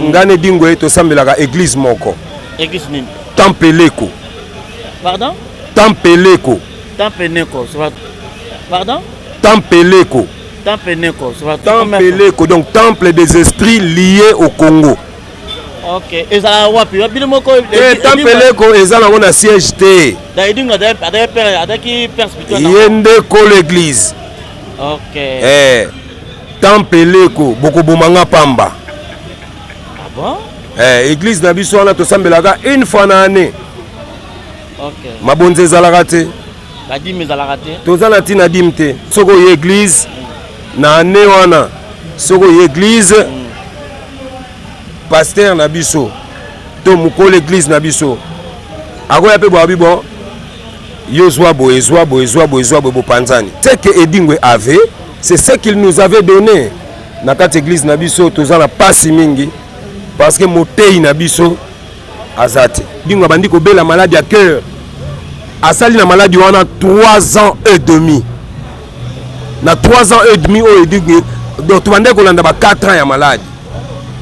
Ngai na Edingwe tosambelaka église moko. Église nini? Tempeleko. Pardon? Tempeleko. Tempeleko. Pardon? Tempeleko. Tempeleko. Tempeleko, donc temple des esprits liés au Congo. Ok, ezala wapi? Bino moko. Eh, Tempeleko eza nango na siège te. Edingwe azalaki père spirituel. Ye nde kolo église. Ok. Eh, Tempeleko, bokoboma nga pamba. Ah bon? Eh, église na biso wana tosambelaka une fois na année. Ok. Mabonzi ezalaka te. Ba dîme ezalaka te. Toza na ntina dîme te. Soki oye église na année wana, soki oye église, pasteur na biso to mokolo église na biso akoya mpe boyabi bon, yo zwa boye, zwa boye, zwa boye, zwa boye, bopanzani. Ce que Edingwe avait, c'est ce qu'il nous avait donné. Na kati église na biso toza na pasi mingi parce que motei na biso aza te. Edingwe abandi kobela maladi ya cœur, asali na maladi wana 3 ans et demi. Na 3 ans et demi oyo Edingwe, donc tobandaki kolanda ba 4 ans ya maladi,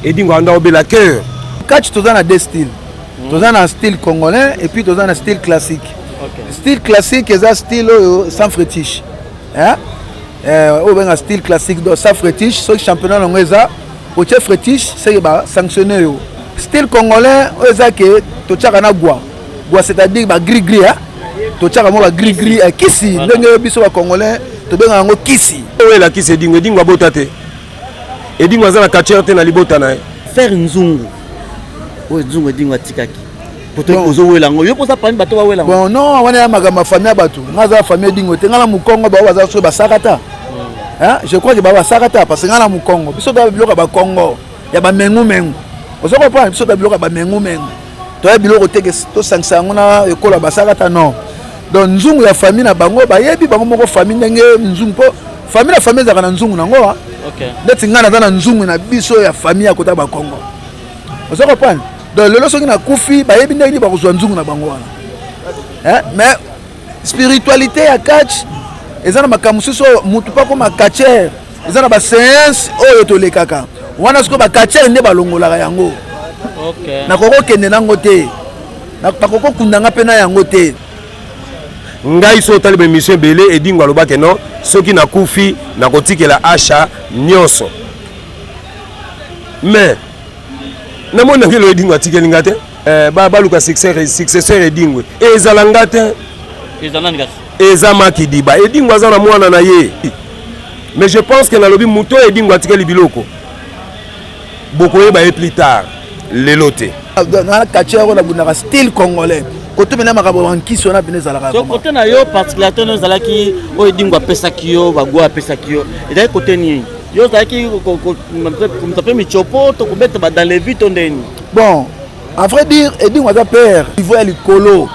Edingwe abanda kobela cœur. Catch, toza na deux styles. Toza na style congolais et puis toza na style classique. Style classique eza style oyo sans fétiche, hein? Oyo benga style classique, donc sans fétiche. Soki championnat nango eza otie fétiche, seke basanctionne yo. Style congolais oyo eza ke totiaka na gwa gwa, c'est-à-dire bagris gris, hein? Totiaka mo bagris gris, kisi ndenge biso bacongolais tobengaka yango kisi. Oyo elakisi Edingwe, Edingwe abota te, Edingwe aza na catcheur te na libota na ye. Faire nzungu oyo, nzungu Edingwe atikaki poto, ozowela yango yo mpoza parmi bato bawela yango? Bon, non, wana ya makambo ya famille ya bato. Nga aza famille Edingwe te. Nga na mokongo, bao baza soki basaka ta, hein? Je crois que bao basaka ta, parce que nga na mokongo, biso toya biloko ya bakongo ya bamengumengu, ozo comprendre? Biso toya biloko ya bamengumengu, toya biloko te ke tosangisa yango na ekolo ya basaka ta, non. Donc nzungu ya famille na bango, bayebi bango moko famille ndenge nzungu, mpo famille na famille ezalaka na nzungu nango. Neti ngai naza na nzungu na biso ya famille ya kota bakongo, ozo comprendre? Donc lelo soki nakufi, bayebi ndenge nini bakozwa nzungu na bango wana. Mais spiritualité ya catch eza na makambo mosusu oyo motu mpo akoma catcheur, eza na baséance oyo tolekaka wana. Sikoyo bacatcheur nde balongolaka yango. Nakoki kokende nango te, bakoki kokundanga mpe na yango te. Ngai so otali baémission ebele, Edingwe alobaki non, soki nakufi nakotikela asha nyonso. Mais namoni nange elo Edingwe atikeli nga te. Baluka successeur Edingwe, ezala nga te. Eza Makidiba. Edingwe aza na mwana na ye, mais je pense que nalobi moto oyo Edingwe atikeli biloko, bokoyeba ye plus tard, lelo te. Na catcheur oyo nabundaka style congolais, kotomena makambo ya nkisi wana pene ezalaka. So kote na yo, particularité no ezalaki oyo Edingwe apesaki yo, bagwa apesaki yo, ezalaki kote nini? Yo ozalaki komisa mpe michopo to kobeta ba dans les vies to ndeni? Bon, à vrai dire, Edingwe aza père niveau ya likolo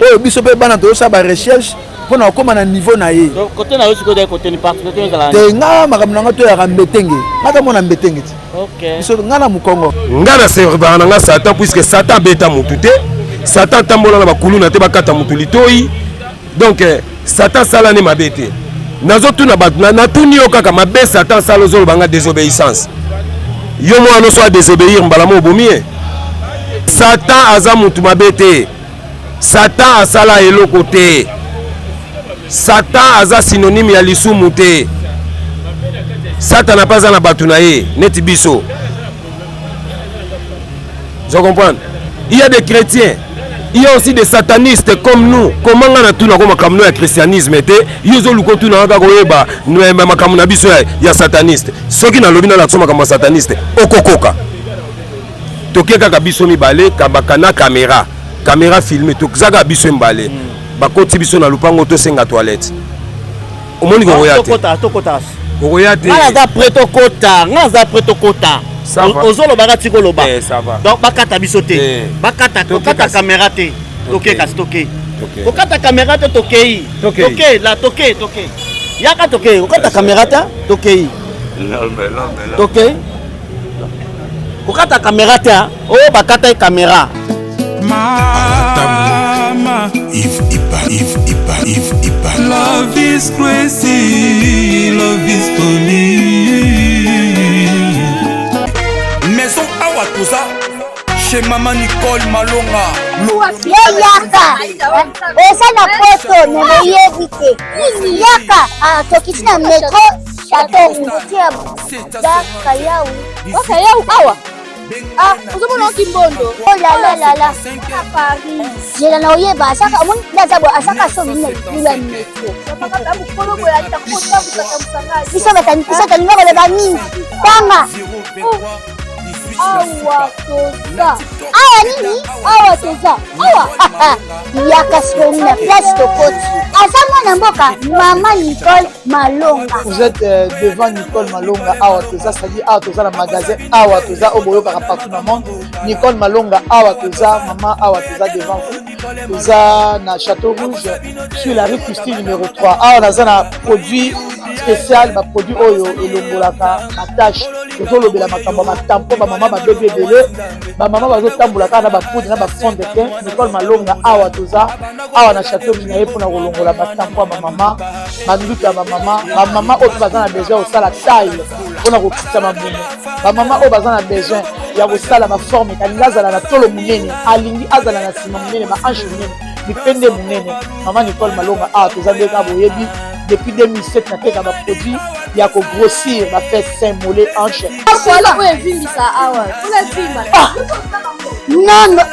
oyo biso mpe bana tozosala barecherche mpona kokóma na niveau na ye. Kote na yo sikoyo ezalaki kote ni particularité ezalaka? Te, nga makambo na nga toyaka mbetenge, nga ta mona mbetenge ti biso nga na mokongo. Nga na servaka na nga Satan, puisque Satan abeta motu te, Satan atambola na bakuluna te, bakata motu litoi. Donc Satan asala ne mabe te. Nazotuna bato, natuni yo kaka mabe Satan asala, ozoloba nga désobéissance. Yo mwana nyonso adésobéir mbala mo obomi ye. Satan aza motu mabe te, Satan asala eloko te, Satan aza synonyme ya lisumu te. Satana mpe aza na bato na ye neti biso. Vous comprendre? Il y a des chrétiens, il y a aussi des satanistes comme nous. Comment nga natuna ko makambo ya christianisme te? Yo ozoluka otuna kaka koyeba makambo na biso ya sataniste. Soki nalobi nalakisa makambo ya sataniste, okokoka? Toke kaka biso mibale kabaka na caméra, caméra filme, toza kaka biso mibale. Bakoti biso na lupango, tosenga toilette, omoni kokoya te, kokoya te. Nga naza prêt tokota, nga naza prêt tokota. Ozolobaka, tika oloba. Donc bakata biso te, bakata, kokata caméra te. Toke kasi, toke, kokata caméra te, tokei, toke la, toke, toke, yaka, toke, kokata caméra te, tokei, tokei, kokata caméra te. Oyo bakata ye caméra. Mama Yves Ipa, Yves Ipa, Yves Ipa. Love is crazy, love is funny. Maison awa. toza chez mama Nicole Malonga. Yo yaka oza na poto me boyebi te yaka ah, tokiti na metro chateau rouge bakayau bakayau awa Ah, ozomona oki mbondo. Oh la la la la. Na Paris. Zela na oyeba asaka omoni nde aza boye asaka so bimi na libulu ya metro. Biso batani biso tolinga koloba mingi. Tanga. Awa toza. Awa nini? Awa toza. Awa. Yaka sikoyo na place tokoti. Aza mwana mboka mama Nicole Malonga. Vous êtes euh, devant Nicole Malonga awa toza c'est-à-dire awa toza na magasin awa toza oyo boyokaka partout na monde Nicole Malonga awa toza mama awa toza devant vous toza na Château Rouge sur la rue Christine numéro 3 awa naza na produit spécial ba produit oyo elongolaka ba tache tozolobela makambo ya batampo bamama babebi ebele bamama bazotambola kaka na bapoudre na bafond de teint Nicole Malonga awa toza awa na Château Rouge na ye mpona kolongola batampo ya bamama banduta ya bamama bamama oyo mpe baza na besoin ya kosala taille mpona kokitisa mabumu bamama oyo baza na besoin ya kosala baforme alingi azala na tolo monene alingi azala na nsima monene bahanche monene mipende monene mama nicole malonga awa toza nde kaka boyebi depuis 2007 nateka baproduit ya kogrossir bafesse sein mollet hanche ah! nono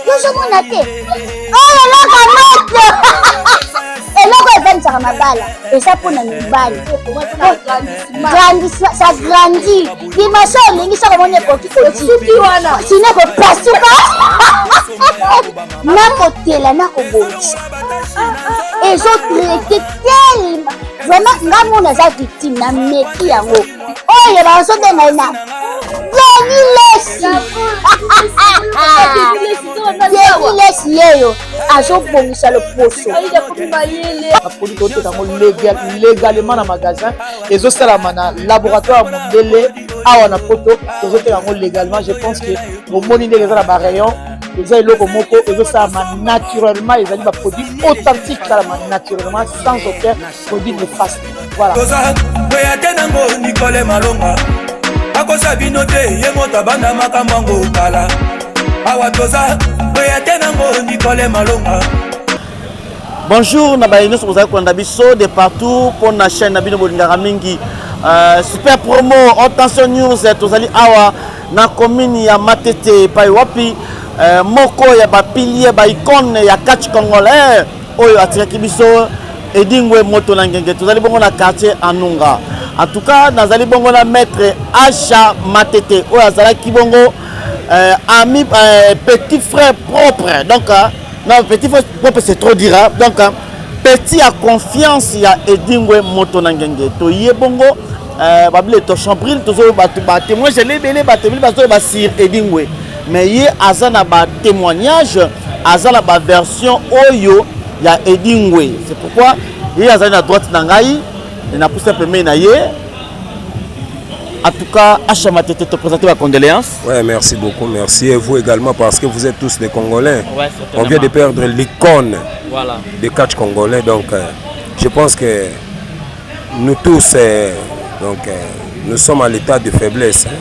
yozomona te oyo eloko moto eloko evandisaka mabala eza mpo na mibali ça grandit dimension olingi soki omoni ekoki kotine kopasuka nakotela nakobongisa ezotraite telema vraiment nga mona aza victime na meki yango oyo bazobenga ye na Denis Lessi Denis Lessi yeyo azobongisa loposo baproduit toteka yango légalement na magasin ezosalama na laboratoire ya mondele awa na poto tozoteka yango légalement je pense que omoni ndenge eza na barayon eza eloko moko ezosalama naturellement ezali baproduit authentique esalama naturellement sans aucun produit néfaste voilà toza boya te nango nikole malonga akosa bino te ye moto abanda makambo yango kala awa toza boya te nango nikole malonga Bonjour na baye nyonso bozali kolanda biso de partout mpo na chaîne na bino bolingaka mingi euh, super promo attention news tozali awa na commune ya Matete epai wapi euh, moko ya bapilier ba icone ya catch congolais oyo atikaki biso Edingwe moto na ngenge tozali bongo na quartier Anunga en tout cas nazali bongo na maître Asha Matete oyo azalaki bongo euh, ami euh, petit frère propre donc euh, non petit frère propre c'est trop dire hein? donc euh, petit ya confiance ya Edingwe moto na ngenge toye bongo euh, babile torchon brille tozo bato ba témoignage ebele bato ebele bazo ba sur Edingwe mais ye aza na ba témoignage aza na ba version oyo ya Edingwe c'est pourquoi ye azali na droite na ngai napusa pembeni na ye en tout cas Acha Matete te présenter ma condoléance. Ouais, merci beaucoup, merci. Et vous également parce que vous êtes tous des Congolais. Ouais, On vient de perdre l'icône voilà. de catch congolais, donc euh, je pense que nous tous, euh, donc, euh, nous sommes à l'état de faiblesse. Hein.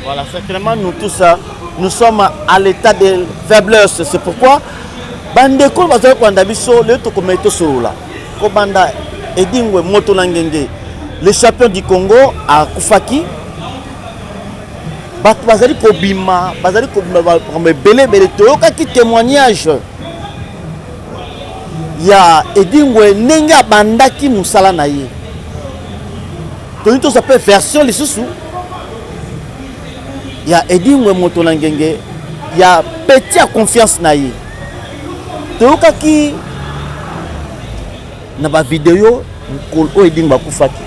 Voilà, certainement nous tous, nous sommes à l'état de faiblesse. C'est pourquoi bandeko bazali kolanda biso lelo tokomei tosolola kobanda edingwe moto na ngenge le champion du congo akufaki bato bazali kobima bazali kobima makambo ebele ebele toyokaki témoignage ya edingwe ndenge abandaki mosala na ye tolingi tozwa mpe version lisusu ya edingwe moto na ngenge ya petit ya confiance na ye toyokaki na bavideo mokolo oyo edingwe akufaki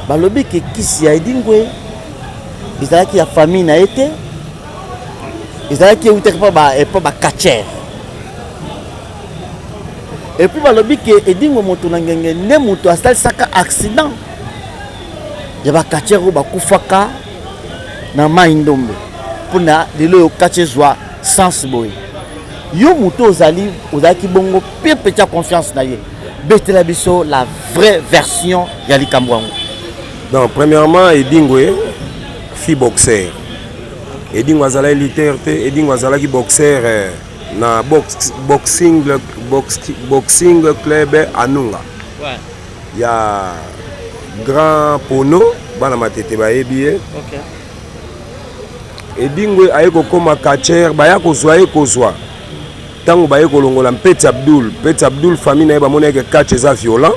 balobi ke kisi ya edingwe ezalaki ya famille na ye te ezalaki eutaki mpo bacatcher epuis balobi ke edingwe moto na ngenge nde moto asalisaka accident ya bacatcher oyo bakufaka na mai ndombe mpona lelo oyo catch ezwa sens boye yo moto ozali ozalaki bongo pire petit ya confiance na ye betela biso la vraie version ya likambo yango donc premièrement edingwe fi boxer. Edingwe azalaki lutteur te, Edingwe azalaki boxeur eh, na box, boxing, box, boxing club Anunga. Ouais. Ya grand Pono, bana Matete bayebi ye. Okay. Edingwe aye kokoma catcheur, baya kozwa ye kozwa. Ntango baye kolongola Mpeti Abdul, Mpeti Abdul famille na ye bamoni eke catch eza violent.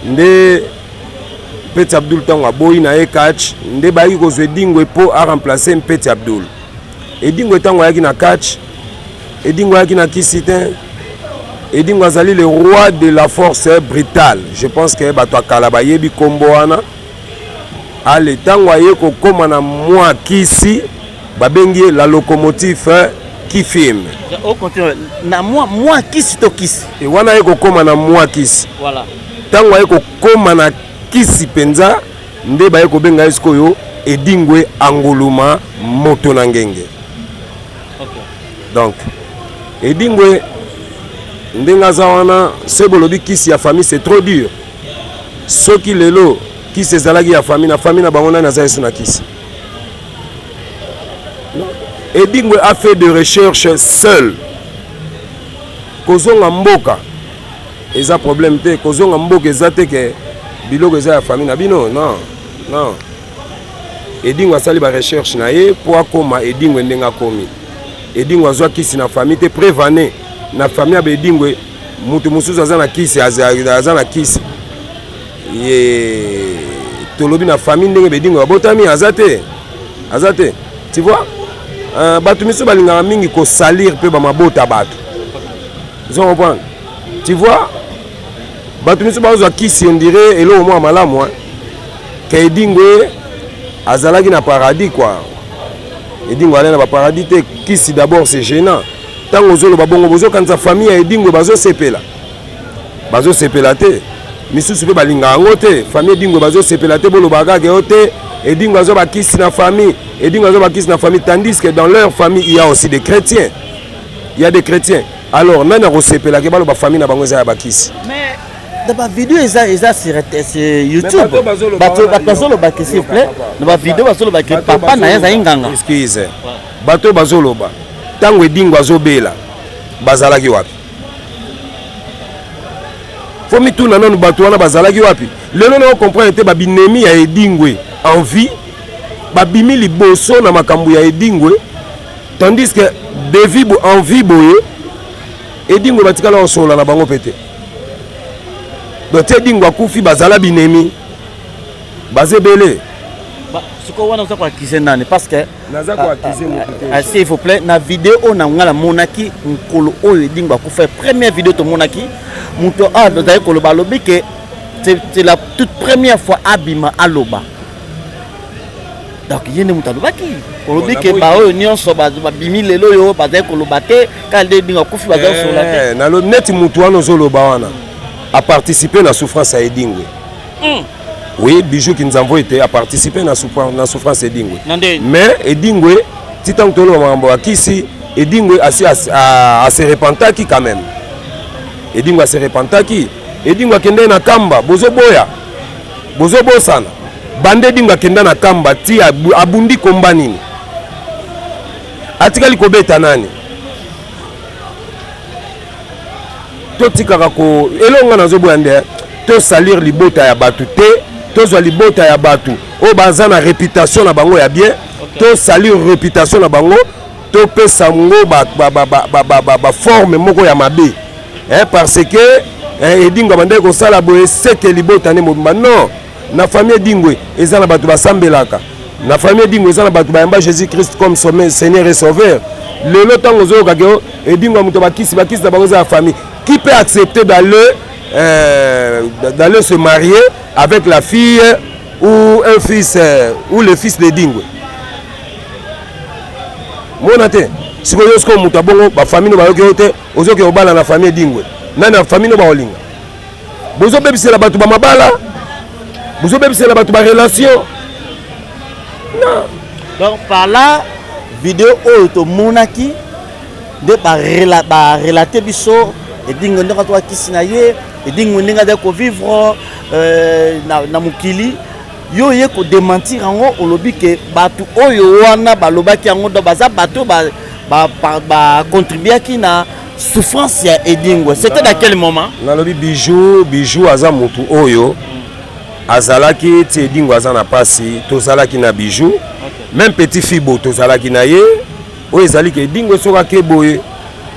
Nde Mpeti Abdul ntango aboyi na ye catch, nde bayaki kozwa Edingwe mpo a remplacer Mpeti Abdul. Edingwe ntango ayaki na catch, Edingwe ayaki na kisi te. Edingwe azali le roi de la force brutale. Je pense que bato ya kala bayebi kombo wana. Ale ntango aye kokoma na mwa kisi, babengi ye la locomotive qui fume. O continue na mwa mwa kisi to kisi. E wana aye kokoma na mwa kisi. Voilà. Ntango aye kokoma na kisi mpenza nde baye kobenga ye sikoyo Edingwe Anguluma moto na ngenge. Okay. Donc Edingwe ndenge aza wana soki bolobi kisi ya famille c'est trop dur. Soki lelo kisi ezalaki ya famille na famille na bango nani aza yesu na kisi? Edingwe a fait de recherche seul. Kozonga mboka eza problème te, kozonga mboka eza te ke biloko eza ya famille na bino, non non. Edingwe asali ba recherche na ye po akoma Edingwe ndenge akomi. Edingwe azwa kisi na famille te, prevane na famille ya ba Edingwe mutu mosusu aza na kisi, aza na kisi. Ye tolobi na famille ndenge bedingo babotami aza te, aza te, tu vois. Bato misusu balingaka mingi kosalir mpe bamabota bato, ozo comprendre, tu vois. Bato misusu bazwa kisi on dirait eloko mwa malamu hein. Ke Edingwe azalaki na paradis quoi. Edingwe alaki na ba paradis te, kisi d'abord c'est gênant. Tango ozoloba bongo bozokanisa famille ya Edingwe bazosepela. Bazosepela te. Misusu pe balinga yango te. Famille Edingwe bazosepela te, bolobaka kaka yo te. Edingwe azwa bakisi na famille. Edingwe azwa bakisi na famille tandis que dans leur famille il y a aussi des chrétiens. Il y a des chrétiens. Alors nani akosepela ke baloba famille na bango eza ya bakisi? Mais na ba vidéo eza eza sur sur YouTube. Bato bato bazoloba ke s'il vous plaît, na ba vidéo bazoloba ke papa na ye azali nganga. Excuse. Bato bazoloba tango Edingwe azobela bazalaki wapi? Faut mituna nanu bato wana bazalaki wapi? Lelo na comprendre te ba binemi ya Edingwe en vie babimi liboso na makambo ya Edingwe tandis que de vie en vie boye Edingwe batikala kosolola na bango pe te. Donc ti Edingwe akufi bazala binemi baza ebele. Sikoyo wana oza ko accuser nani? Parce que naza ko accuser moto te. Ah, s'il vous plaît, na vidéo oyo na nga namonaki mokolo oyo Edingwe akufa, première vidéo tomonaki moto awa tozali koloba alobi ke c'est la toute première fois abima aloba. Donc ye nde moto alobaki, olobi ke baoyo nyonso babimi lelo oyo bazali koloba te, kaka nde Edingwe akufi bazali kosolola te. Eh, nalobi neti moto wana ozoloba wana a participer na souffrance ya Edingwe. Oui, Bijou Kinzamvo était a participer na souffrance, na souffrance Edingwe. Mais Edingwe, ti tango toloba makambo ya kisi, Edingwe asi a se repentaki quand même. Edingwe a se repentaki. Edingwe akende na Kamba, bozoboya. Bozobosana. Bande Edingwe akenda na Kamba ti abundi komba nini? Atikali kobeta nani? Totikaka ko elonga nazoboya nde tosalir libota ya bato te, tozwa libota ya bato oyo baza na réputation na bango ya bien, tosalir réputation na bango, topesa yango ba forme moko ya mabe, hein, parce que hein, Edingwe abandaki kosala boye seke libota nde mobimba. Non, na famille Edingwe eza na bato basambelaka, na famille Edingwe eza na bato bayamba Jésus-Christ comme sommet, Seigneur et Sauveur. Lelo ntango ozoyoka ke Edingwe ya moto bakisi, bakisi na bango eza ya famille, qui peut accepter d'aller se marier avec la fille ou un fils ou le fils d'Edingwe? Mona te sikoyo, sikoyo moto abongo ba famille no bayoki yo te, ozoki obala na famille Edingwe, nani na famille no baolinga? Bozobebisela bato ba mabala, bozobebisela bato ba relation. Non. Donc par là vidéo oyo tomonaki nde ba relate biso Edingwe ndenge azwaka kisi na ye, Edingwe ndenge azali kovivre na mokili. Yo oye ko dementir yango olobi ke bato oyo wana balobaki yango donc baza bato ba ba, ba, ba contribuaki na souffrance ya Edingwe. C'était dans quel moment? Nalobi Bijou, Bijou aza mutu oyo azalaki ti Edingwe aza na pasi, tozalaki na Bijou. Okay. Même petit Fibo tozalaki na ye. Oyo ezali ke Edingwe soki ake boye,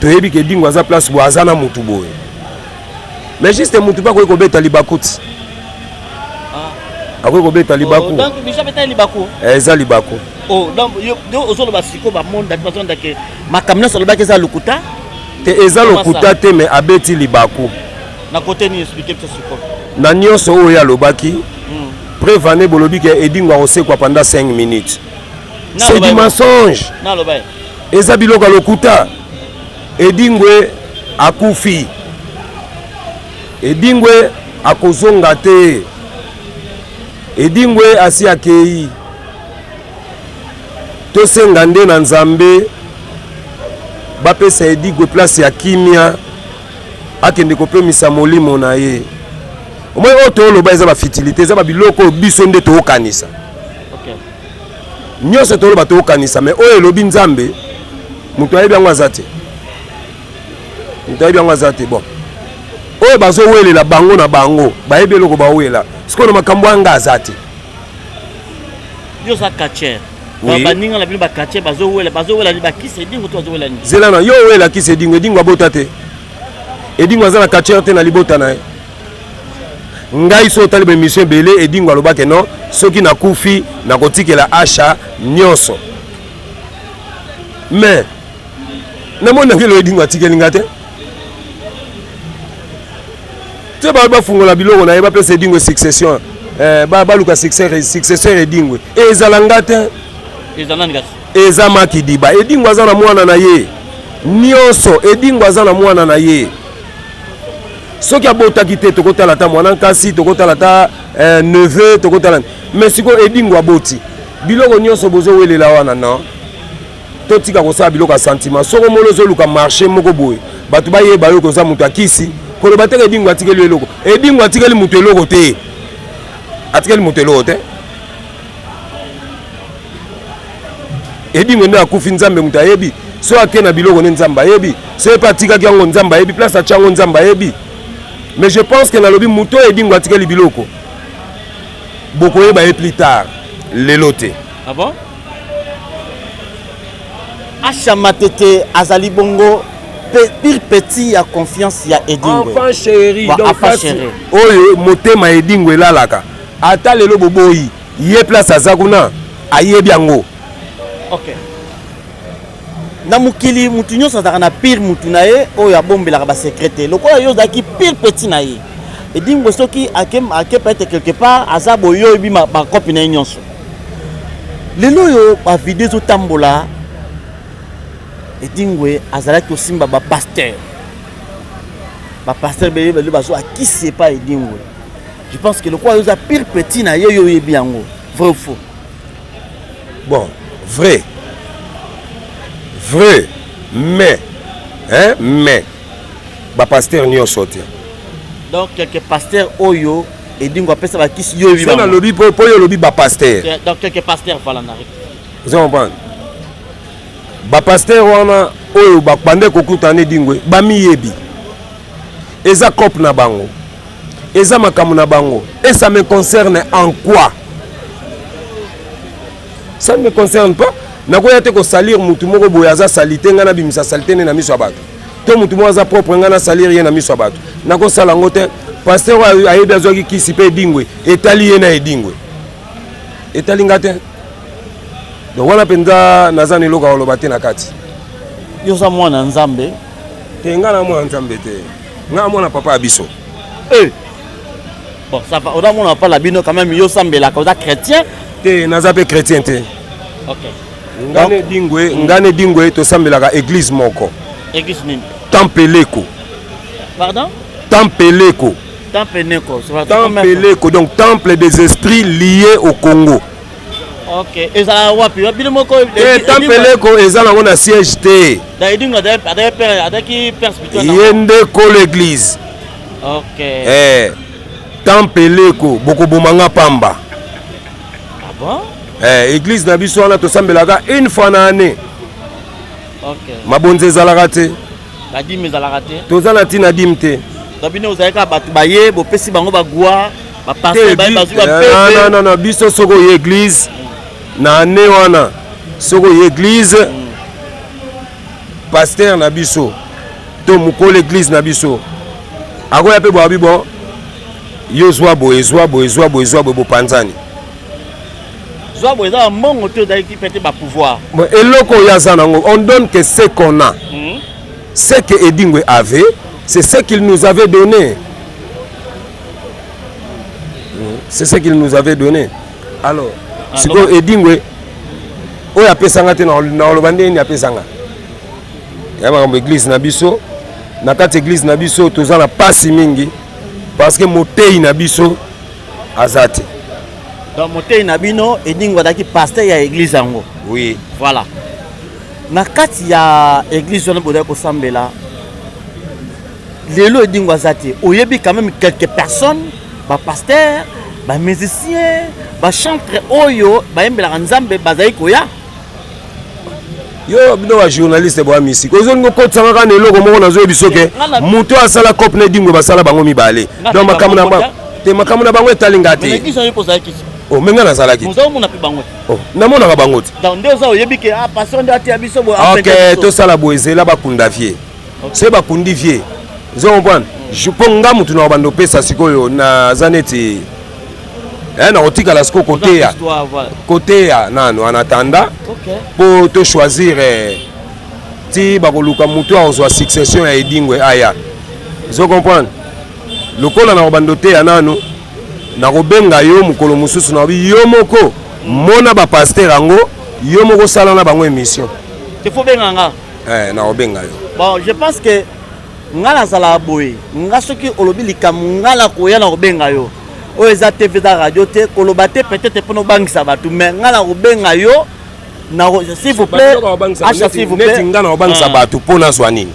toyebi ke Edingwe aza place boye, aza na mutu boye. Mais juste mutu mpe akoki kobeta libaku ti. Ah. Akoki kobeta libaku. Oh, donc Bijou abeta libaku. Eh, eza libaku. Oh, donc yo ozoloba sikoyo bamonda bazonda ke makambo nyonso alobaki eza lokuta? Te, eza lokuta te, mais abeti libaku. Na kote nini? Explique biso sikoyo. Na nyonso oyo alobaki, preuve ane bolobi ke Edingwe akosekwa pendant 5 minutes. C'est du mensonge. Eza biloko ya lokuta. Edingwe akufi. Edingwe akozonga te. Edingwe asi akei. Tosenga nde na Nzambe bapesa Edigwe place ya kimia, akende kopemisa molimo na ye. Omoni oyo toloba eza ba futilité, eza ba biloko oyo biso nde tokanisa. Okay. Nyonso toloba tokanisa, mais oyo elobi Nzambe moto ayebi yango aza te. Moto ayebi yango aza te. Bon, oyo bazowelela bango na bango bayebi eloko bawela sikoyo na makambo anga aza te. Yo oza catcheur. Oui. Baninga na bino ba catcheur bazowela, bazowela ni bakisi Edingwe to bazowela nini? Zela na yo owela kisi Edingwe, Edingwe abota te. Edingwe aza na catcheur te na libota na ye. Ngai so otali ba émission ebele, Edingwe alobaki non, soki nakufi nakotikela Asha nyonso. Mais namoni nange elo Edingwe atikeli nga te. Te ba bafungola biloko na ye bapesa Edingwe succession. Eh, ba baluka successeur Edingwe. Ezala nga te. Ezala nani kasi? Eza Makidiba. Edingwe aza na mwana na ye. Nyonso Edingwe aza na mwana na ye. Soki abotaki te tokotala ata mwana nkasi, tokotala ata eh, neveu, tokotala. Mais sikoyo Edingwe aboti. Biloko nyonso bozowelela wana non. Totika kosala biloko ya sentiment. Soko molo ozoluka marché moko boye, bato bayeba yo koza moto ya kisi, koloba te Edingwe atikeli eloko. Edingwe atikeli moto eloko te. Atikeli moto eloko te. Edingwe nde akufi, Nzambe moto ayebi. So ake na biloko nde Nzambe ayebi. So ye pe atikaki yango Nzambe ayebi, place atia yango Nzambe ayebi. Mais je pense que nalobi moto oyo Edingwe atikeli biloko, bokoyeba ye plus tard, lelo te. Ah bon? Asha Matete azali bongo pire petit ya confiance ya Edingwe. Enfant chéri, Ba donc enfant place chéri. oyo motema Edingwe elalaka. Ata lelo boboyi ye place aza kuna ayebi yango. Ok. Na mokili mutu nyonso azalaka na pire mutu na ye oyo abombelaka ba secret te. Lokola yo ozalaki pire petit na ye. Edingwe soki ake, ake peut-être quelque part aza boyo oyebi ba copie na ye nyonso. Lelo oyo ba video ezotambola Edingwe azalaki kosimba ba pasteur. Ba pasteur beye bele bazo akisi epai Edingwe. Je pense que lokola yo oza pire petit na ye yo oyebi yango. Vrai ou faux? Bon, vrai. Vrai, mais hein, mais ba pasteur nyonso te. Donc quelques pasteurs oyo Edingwe apesa ba kisi yo oyebi bango. Nalobi po po yo olobi ba pasteur. Donc quelques pasteurs voilà na. Vous comprenez? Ba pasteur wana oyo ba bande kokutana na Edingwe ba miyebi. Eza cop na bango. Eza makambo na bango. Et ça me concerne en quoi? Ça ne me concerne pas. Nakoya te ko salir mutu moko boye aza salite nga na bimisa salite ne na miso ya bato. To mutu moko aza propre nga na salir ye na miso ya bato. Nakosala yango te. Pasteur oyo ayebi azwaki kisi pe Edingwe, etali ye na Edingwe. Etali nga te. Donc wana mpenza naza na eloko ya koloba te na kati. Yo oza mwana Nzambe? Te, nga na mwana Nzambe te. Nga mwana papa ya biso. Eh. Bon, ça va. Oza mwana papa na bino quand même, yo sambelaka, oza chrétien? Te, naza pe chrétien te. Ok. Nga ne Edingwe, nga ne Edingwe tosambelaka église moko. Église nini? Tempeleko. Pardon? Tempeleko. Tempeleko. Tempeleko, donc temple des esprits liés au Congo. Ok, ezala wapi? Bino moko Eh, Tempeleko eza nango na siège te. Da Edingwe adaki père, adaki père spirituel. Ye nde kolo église. Ok. Eh, Tempeleko bokoboma nga pamba. bon? Eh, église na biso wana tosambelaka une fois na année. Okay. Mabonza ezalaka te. Ba dîme ezalaka te. Toza na ntina dîme te. Donc bino ozalaki kaka bato baye bopesi bango bagwa ba pasteur baye bazwi ba pepe. Non non non biso soki oye église na année wana soki oye église pasteur na biso to mokolo église na biso akoya mpe boyabi bon yo zwa boye zwa boye zwa boye zwa boye bopanzani. Zwa boye eza mbongo te ozalaki peut-être ba pouvoir. Bon, eloko oyo aza nango on donne que ce qu'on a. Ce que Edingwe avait, c'est ce qu'il nous avait donné. C'est ce qu'il nous avait donné. Alors, Ah, sikoyo Edingwe oyo apesanga te na oloba ndenge nini apesanga ya makambo église na biso. Na kati église na biso toza na pasi mingi parce que moteyi na biso aza te. Donc moteyi na bino Edingwe azalaki pasteur ya église yango. Oui. Voilà. Na kati ya église wana bozali kosambela lelo Edingwe aza te. Oyebi quand même quelques personnes, ba pasteurs, ba musiciens, ba chantres oyo bayembelaka Nzambe bazali koya. Yo bino ba journaliste boya misiki ozolinga okotisanga kaka na eloko moko nazoyebi biso ke moto oyo asala cope na Edingwe basala bango mibale. Donc makambo na bango te, makambo na bango etali nga te. Mais na église oyo ozalaki te. Oh, mais nga nazalaki te. Oza omona mpe bango te. Oh, namonaka bango te. Donc nde oza oyebi ke, ah, pasteur nde ateya biso boye, Ok, apete biso. tosala boye, zela bakunda vie. Soki bakundi vie, ozo comprendre? Je, mpo nga motu na bando opesa sikoyo naza neti, eh, nakotikala sikoyo koteya. Histoire, voilà. Koteya nano en attendant. Ok. Po to choisir, eh, ti bakoluka motu akozwa succession ya Edingwe aya. Ozo comprendre? Lokola na kobanda oteya nano, nakobenga yo mokolo mosusu na yo moko mona ba pasteur yango yo moko sala na bango émission. Te faut benga nga. Eh, nakobenga yo. Bon, je pense que nga nazala boye, nga soki olobi likambo nga na koya na kobenga yo. Oyo eza TV eza radio te, koloba te peut-être mpona obangisa bato, mais nga na kobenga yo na s'il vous plaît, Bato bakobangisa Acha, s'il vous plaît. neti nga na kobangisa Ah. bato mpo nazwa nini?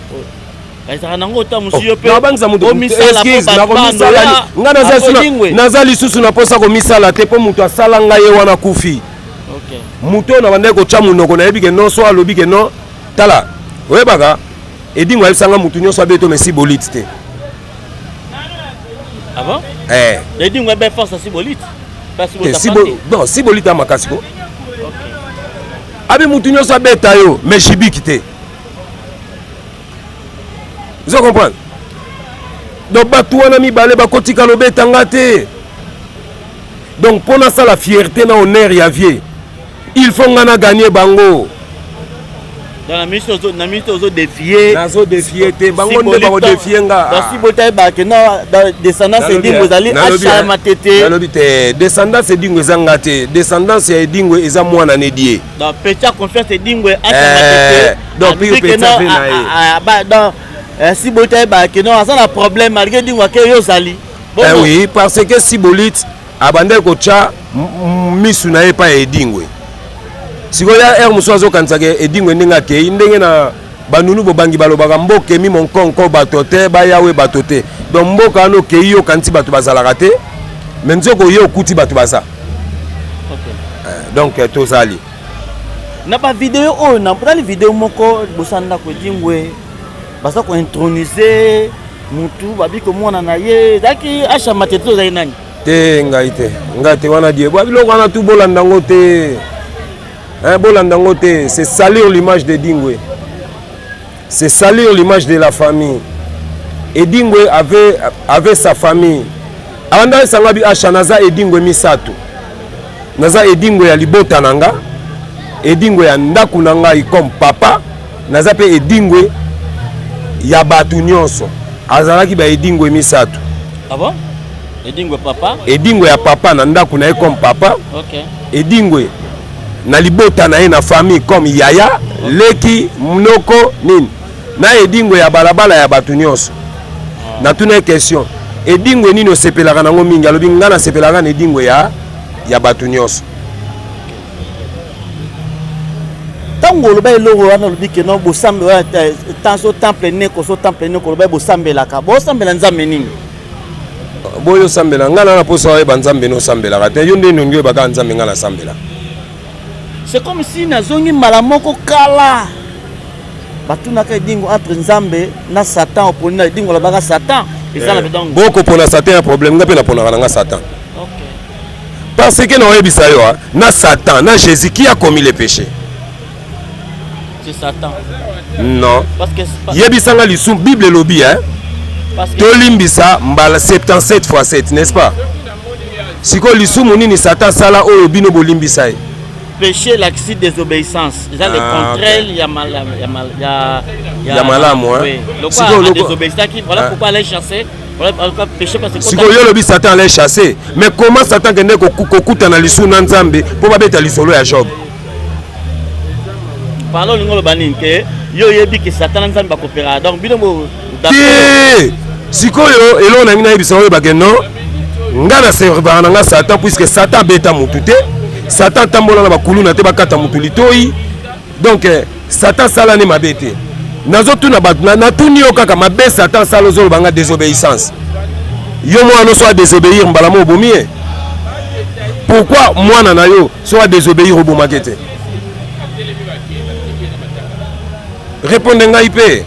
Ezalaka nango ota mosusu yo mpe Nabangisa moto, omisala mpo excuse, bato nakomisala bandola, ni- nga naza bato suna- lingwe. naza lisusu na mposa komisala te mpo moto asala ngai ye wana kufi. Ok. Moto oyo na bandaki kotya monoko nayebi ke non, so alobi ke non, tala oyebaka Edingwe ayebisanga motu nyonso abeto mais sibolite te. Ah bon? Eh. Edingwe abe force ya sibolite. Ba sibolite Te, afandi. non, sibolite ya makasi ko. Ok. Abi motu nyonso abeta yo mais jibiki te. Vous comprenez? Donc bato wana mibale bakotika lobeta nga te. Donc mpo nasala fierté na honneur ya vie, il faut nga na gagner bango. Dans la mission, ozo, na mission ozo défier. Nazo défier te, bango nde Sibolite, bako défier nga. Dans Sibolite, ayebaka ke na, dans descendance Nalobi, Edingwe ezali nalobi, Acha Matete. Nalobi te, descendance Edingwe eza nga te, descendance ya Edingwe eza mwana ne die. Donc petit a confiance Edingwe Acha Eh, Matete. donc, Alobi pire ke petit non, a fait na ye. a, a, a, ba, donc, eh, Sibolite ayebaka ke non, aza na problème malgré Edingwe ake yo ozali. Bongo. Eh oui, parce que Sibolite abandaki kotya misu na ye epai ya Edingwe. Sikoyo ya heure mosusu azokanisaka Edingwe ndenge akei, ndenge na banunu bobangi balobaka mboka emi monkonko bato te, bayawe bato te. Donc mboka wana okei yo okanisi bato bazalaka te, mais nzoko oye okuti bato baza. Ok. Donc tozali. Na ba video oyo, na tali video moko liboso ya ndako Edingwe baza kointroniser mutu babi komona na ye ezalaki Acha Matete, ozali nani? Te, ngai te, ngai te wana die. Ba biloko wana tu bolanda ngo te. Hein, bolanda ngo te, c'est salir l'image de Edingwe. C'est salir l'image de la famille. Edingwe avait sa famille. Abanda esanga bi Acha naza Edingwe misato. Naza Edingwe ya libota na nga, Edingwe ya ndako na ngai comme papa, naza pe Edingwe ya bato nyonso. Azalaki ba Edingwe misato. Ah bon? Edingwe papa? Edingwe ya papa na ndako na ye comme papa. Ok. Edingwe na libota na ye na famille comme yaya, Ok. leki, mnoko, nini. Na Edingwe ya balabala ya bato nyonso. Ah. Natuna ye question. Edingwe nini osepelaka nango mingi? Alobi nga nasepelaka na Edingwe ya bato nyonso. Ntango oloba eloko wana olobi ke non, bosambe, ouais, tanso temple neko, so temple neko, oloba bosambelaka. Bosambela Nzambe nini? Boyo osambela ngai na na mposa oyeba Nzambe no osambelaka te. Yo nde nongi oyebaka Nzambe ngai nasambela. C'est comme si nazongi mbala moko kala. Batunaka edingo entre Nzambe na Satan oponi na edingo alobaka Satan. Eza na eh, donc. Boko pona Satan ya problème nga pe na ponaka na nga Satan. Okay. Parce que na oyebisa yo na Satan na Jésus qui a commis le péché? C'est Satan. Non. Parce que yebisa nga lisumu Bible elobi hein. Tolimbisa mbala 77 fois 7, n'est-ce pas? Sikoyo lisumu nini Satan asala oyo bino bolimbisa ye? Péché elakisi désobéissance. Eza le ah, contraire okay. ya mal, ya mal, ya ya, ya malamu hein. Oui. Lokola désobéissaki, voilà ah. pourquoi aller chasser. Voilà pourquoi péché parce que Sikoyo yo olobi Satan allait chasser, mais comment Satan kende kokutana lisumu na Nzambe mpo babeta lisolo ya Job? Pardon, olingi oloba nini ke yo oyebi ke Satan na Nzambe bakopera donc bino bo te sikoyo eloko na ngai nayebisa oyeba ke non ngai na servaka na ngai Satan puisque Satan abeta mutu te, Satan atambola na bakuluna te bakata mutu litoi, donc eh, Satan asala ne mabe te. Nazotuna bato, natuni yo kaka mabe Satan asala, ozoloba nga désobéissance. Yo mwana so adesobéir mbala mo obomi ye. Pourquoi mwana na yo so adesobéir obomaki te? Répondre ngai mpe.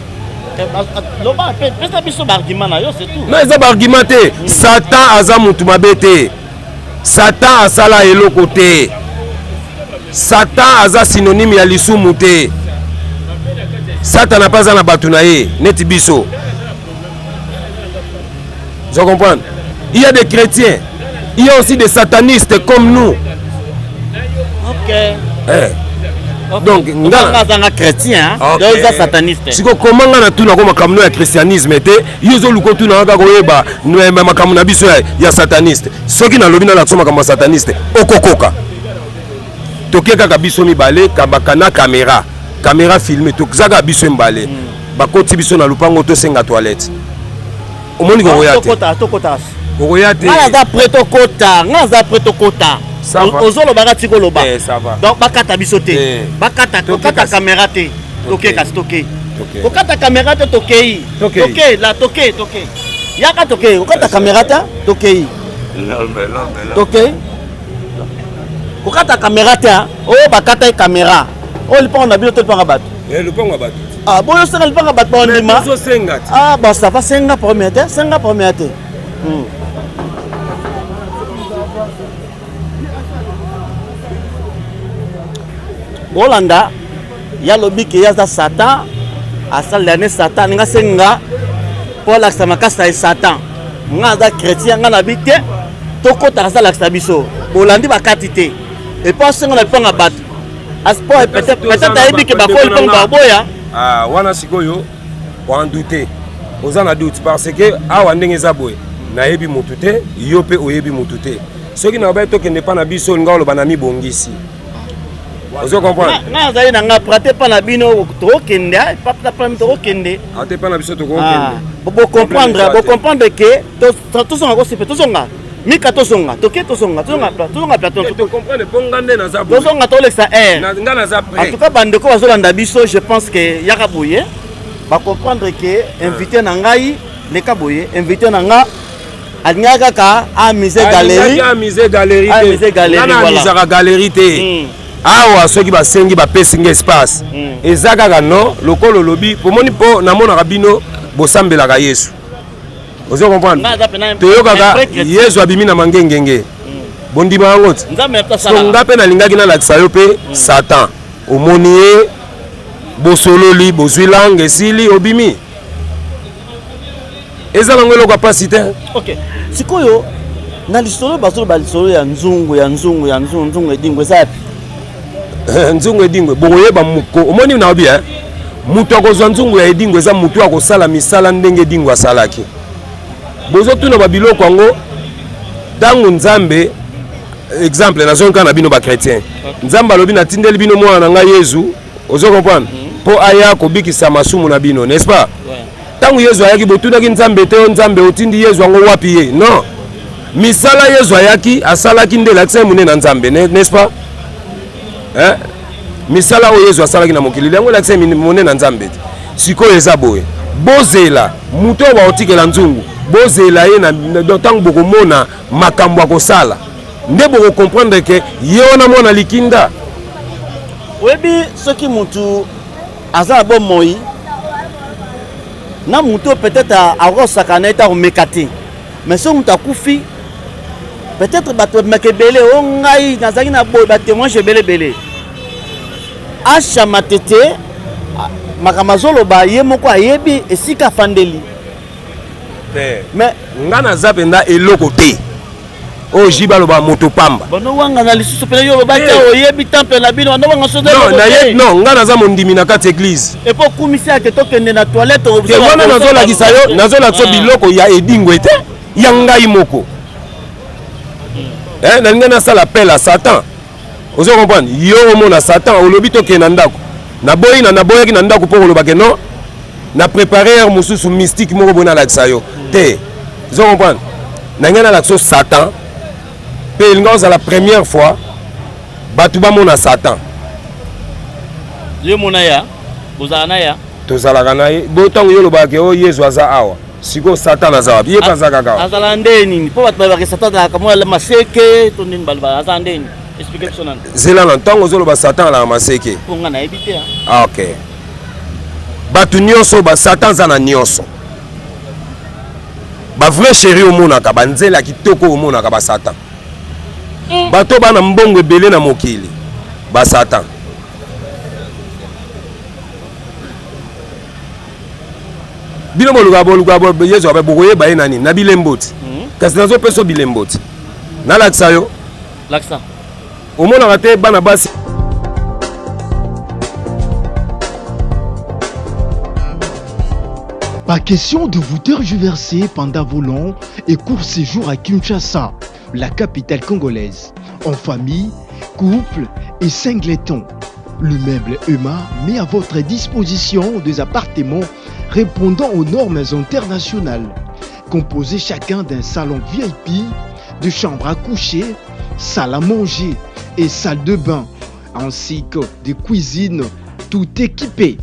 Loba pe pesa biso ba argument na yo c'est tout. Non eza ba argument te. Satan aza mutu mabe te. Satan asala eloko te. Satan aza synonyme ya lisumu te. Satana mpe aza na bato na ye neti biso. Vous comprenez? Il y a des chrétiens, il y a aussi des satanistes comme nous. Ok. Eh. Okay. Donc, nga azanga chrétien, hein? Okay. Donc eza sataniste. Siko comment nga natuna ko makambo ya christianisme te, yo ozoluka otuna kaka koyeba makambo na biso ya, ya sataniste. Soki nalobi nalakisa makambo ya sataniste, okokoka. Toke kaka biso mibale kabaka na kamera, kamera filme, toza kaka biso mibale. Bakoti biso na lupango tosenga toilette. Omoni kokoya te. Tokota, tokota. Kokoya te. Nga naza prêt tokota, nga naza prêt tokota. Ozolobaka tika oloba. Eh, ça va. Donc bakata biso te. Eh. Bakata, kokata kamera te. Toke kasi toke. Kokata kamera te tokei. Toke la toke toke. Yaka toke, kokata kamera te tokei. Tokei. Kokata kamera te, oyo bakata ye kamera. Oyo lipango na bino to lipango ya bato? Eh, lipango ya bato. Ah, boyo senga lipango ya bato bandima. Tozosenga te. Ah, bon, ça va senga premier te, senga premier te. Bolanda ya lobi ke ya za Satan, asalela ne Satan, ninga senga po alakisa makasi na ye Satan. Nga aza chrétien, nga na bi te, tokotaka aza alakisa biso. Bolandi bakati te. Et puis asenga na lipango ya bato. Aspo peut-être ayebi ke bakoli lipango baboya. Ah, wana sikoyo en douter. Oza na doute parce que awa ndenge eza boye. Nayebi mutu te, yo pe oyebi mutu te. Soki na baye tokende pa na biso nga oloba na mibongisi. Ozo comprendre? Nga azali na nga prate pa na bino tokende, pa pa pa tokende. Ate pa na biso tokokende. Bo comprendre, bo comprendre que tozonga ko sepe tozonga. Mika tozonga, toke tozonga, tozonga, tozonga plateau. To comprendre po nga nde naza boye. Tozonga tolekisa air. Nga naza prêt. En tout cas bandeko bazolanda biso, je pense que yaka boye ba comprendre que invité na ngai leka boye, invité na nga alingaka kaka amise galerie, amise galerie te, amise galerie, voilà. Amisaka galerie te. Awa soki basengi bapesi nga espace. Eza kaka non lokolo olobi pomoni po namonaka bino bosambelaka Yesu. Ozo comprendre? Toyokaka Yesu abimi na mangengenge. Bondima yango te. So nga pe nalingaki nalakisa yo pe Satan. Omoni ye bosololi bozwi langue esili obimi. Eza nango eloko ya pasi te. Ok. Sikoyo na lisolo bazoloba lisolo ya nzungu ya nzungu ya nzungu nzungu edingwe eza yapi? Nzungu edingwe bokoyeba moko omoni na obi hein? Moto akozwa nzungu ya edingwe eza moto akosala misala ndenge edingwe asalaki. Bozotuna ba biloko yango ntango Nzambe exemple nazongi kaka na bino ba chrétien. Nzambe alobi natindeli bino mwana na ngai Yezu, ozo comprendre? Mpo aya kobikisa masumu na bino, n'est-ce pas? Ntango Yezu ayaki botunaki Nzambe te, Nzambe otindi Yezu yango wapi ye? Non. Misala Yezu ayaki asalaki nde elakisa ye monene na Nzambe, n'est-ce pas? Hein? Misala oyo Yezu asalaki na mokili yango elakisa ye monene na Nzambe te. Sikoyo eza boye, bozela moto oyo bakotikela nzungu, Bozela ye na donc ntango bokomona makambo akosala nde bokocomprendre ke ye wana mwana likinda. Oyebi soki mutu aza na bomoi na mutu oyo peut-être akosaka na ye te akomeka te mais soki mutu akufi peut-être bato babimaka ebele o ngai nazalaki na boye batémoignage ebele ebele asha matete makambo azoloba ye moko ayebi esika afandeli te mais nga naza mpenza eloko te oyo jibe aloba moto pamba bano wangana lisusu mpena yo olobaki eh. oyebi temple na bino bano wanga soki non naye non nga naza mondimi na kati eglise epo okumisi ake tokende na toilette te wana nazolakisa yo nazolakisa ah. biloko ya edingwe te ya ngai moko hmm. eh, nalingi nasala appel à satan ozo comprendre yo omona satan olobi tokende na ndako naboyi na naboyaki na ndako mpo koloba ke non na prépare heure mosusu mystique moko boye nalakisa yo te ozo comprendre na ngai nalakisa yo satan mpe elinga ozala première fois bato bamona satan yo mona ya bozala na ya tozalaka na ye bo ntango yo olobaka ke o oh, yezu aza awa sikoyo satan aza wapi ye mpe aza kaka azala nde nini mpo bato balobaka satan azalaka mwa maseke to nini balobaka aza nde nini explike biso nani zela na ntango ozoloba satan alaka maseke mpo nga nayebi te ah, ok bato nyonso ba satan aza na nyonso ba vrai chéri omonaka banzela ya kitoko omonaka ba satan mm. bato bana mbongo ebele na mokili ba satan bino boluka boluka yezu abe bokoyeba ye na nini na bilembo ti mhm. kasi nazopesa bilembo ti nalakisa yo lakisa omonaka te bana basi Pas question de vous tergiverser pendant vos longs et courts séjours à Kinshasa, la capitale congolaise, en famille, couple et singleton. Le meuble EMA met à votre disposition des appartements répondant aux normes internationales, composés chacun d'un salon VIP, de chambres à coucher, salle à manger et salle de bain, ainsi que des cuisines tout équipées.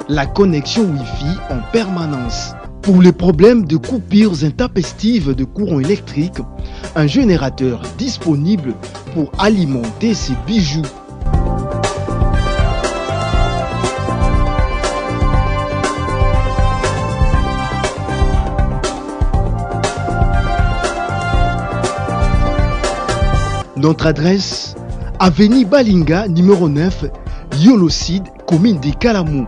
La connexion Wi-Fi en permanence. Pour les problèmes de coupures intempestives de courant électrique, un générateur disponible pour alimenter ses bijoux. Notre adresse, Avenue Balinga, numéro 9, Yolocide, commune de Kalamou.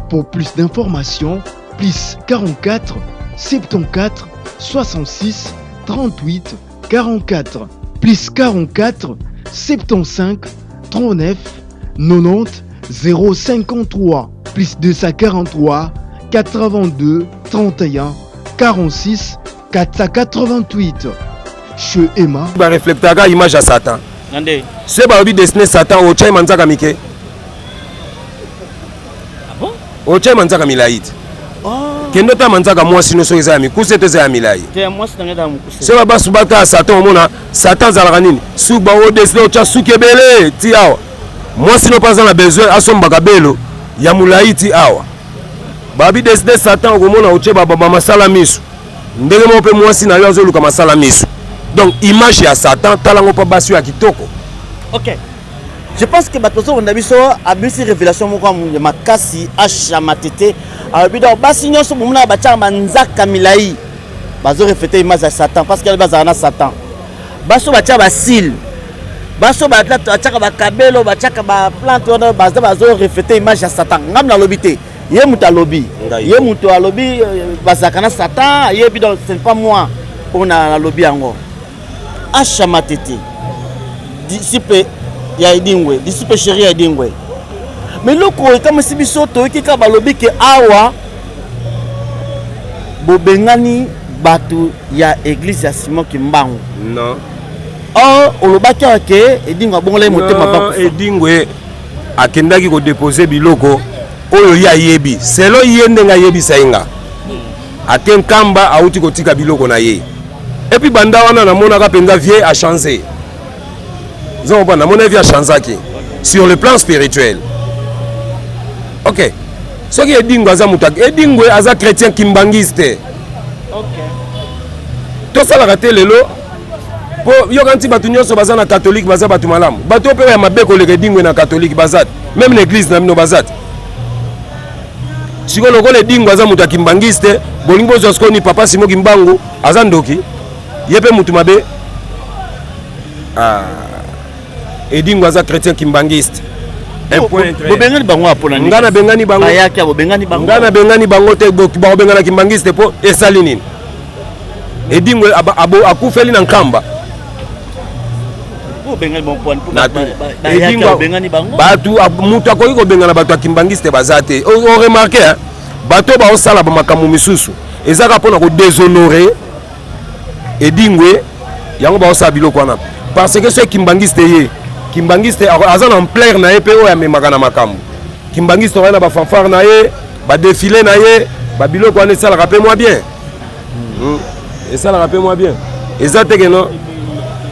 Pour plus d'informations, plus 44 74 66 38 44 plus 44 75 39 90 053 plus 243 82 31 46 488 chez Emma. Ba reflectaka image ya Satan. Nande. Se balobi dessiner Satan otya ye manzaka mike. Ah bon? Otya ye manzaka milai te. Oh. Kende ota manzaka mwasi no soki eza ya mikuse to eza ya milai. Te mwasi na ngai eza ya mokuse. Se babasu bata Satan omona Satan azalaka nini? Suki ba odessiner otya suki ebele ti awa. Mwasi no mpe aza na besoin asombaka belo ya molai ti awa. Babi dessiner Satan okomona otye ba ba masala misu. Ndenge moko mpe mwasi na yo azoluka masala misu. Donc image ya Satan tala ngo mpo basi ya kitoko. Ok. Je pense que bato bazolanda biso abimisi révélation moko ya makasi asha matete alobi donc basi nyonso bomonaka batiaka manzaka milai bazo reflete image ya satan parce que bazala na satan basi oyo batiaka basile basi oyo batiaka bakabelo batiaka baplante wana baza bazo reflete image ya satan ngai nalobi te ye moto alobi ye moto alobi euh, bazalaka na satan ayebi donc ce n'est pas moi oyo nalobi yango asha matete disciple ya edingwe disciple chéri ya edingwe mais eloko ekamwisi biso toyoki kaka balobi ke awa Bobengani bato ya église ya Simon Kimbangu. Non. Or olobaki awa ke Edingwe abongolaki motema Non, bakufa. Edingwe akendaki kodepose biloko oyo ye ayebi selo ye ndenge ayebisa ye nga ake nkamba awuti kotika biloko na ye epuis banda wana namonaka mpenza vie achange ozo comprendre namona vie achangeaki sur le plan spirituel ok soki edingwe aza moto edingwe aza chrétien kimbangiste okay. tosalaka te lelo mpo yoka nti bato nyonso baza na katolike baza bato malamu bato oyo mpe ya mabe koleka edingwe na katolike baza te meme na eglise na bino baza te sikoyo lokola edingwe aza moto ya kimbangiste bolingi bozwa sikoyo ni papa simo kimbangu aza ndoki ye mpe moto mabe ah. Edingo aza chrétien kimbangiste. Un point très. Bobengani bango apona nini? Nga nabengani bango. Bayaki bobengani bango. Nga nabengani bango te bakobengana kimbangiste po esali nini? Edingo akufeli na Nkamba. Bato moto akoki kobengana bato ya kimbangiste baza te. Oremarke bato baosala bamakambo misusu ezaka mpona kodeshonore Edingwe yango baosala biloko wana parce que soki kimbangiste ye kimbangiste aza na ampleur na ye mpe oyo amemaka na makambo kimbangiste oya na bafanfare na ye badefile na ye babiloko wana esalaka mpe mwa bien hmm. esalaka mpe mwa bien eza te keno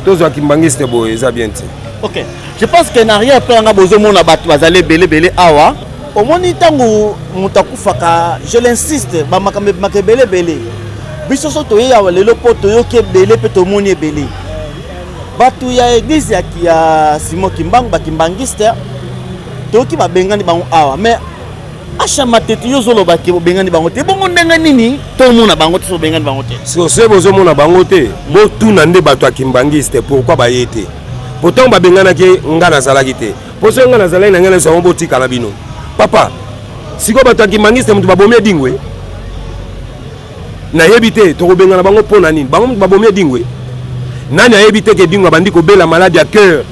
tozwa kimbangiste boye eza bien te ok je pense que na arrière plan nga bozomona bato bazali ebele ebele awa omoni ntango moto akufaka je l'insiste bamakambo ebimaka ebele ebele biso so toye awa lelo mpo toyoki ebele mpe tomoni ebele bato ya eglise ya, ya simon kimbangu bakimbangiste toyoki babengani bango awa mais asha matete yo ozoloba ke bobengani bango te bongo ndenge nini tomona bango te so bobengani bango te soki bozomona bango te botuna nde bato ya kimbangiste pourkui baye te po ntango babenganaki nga nazalaki te po soki nga nazalaki na ngai nazo yango botika na bino papa sikoyo bato ya kimbangiste moto babomi edingwe nayebi te tokobengana bango mpo na nini bango moto babomi edingwe nani ayebi te ke edingwe abandi kobela maladi ya cœur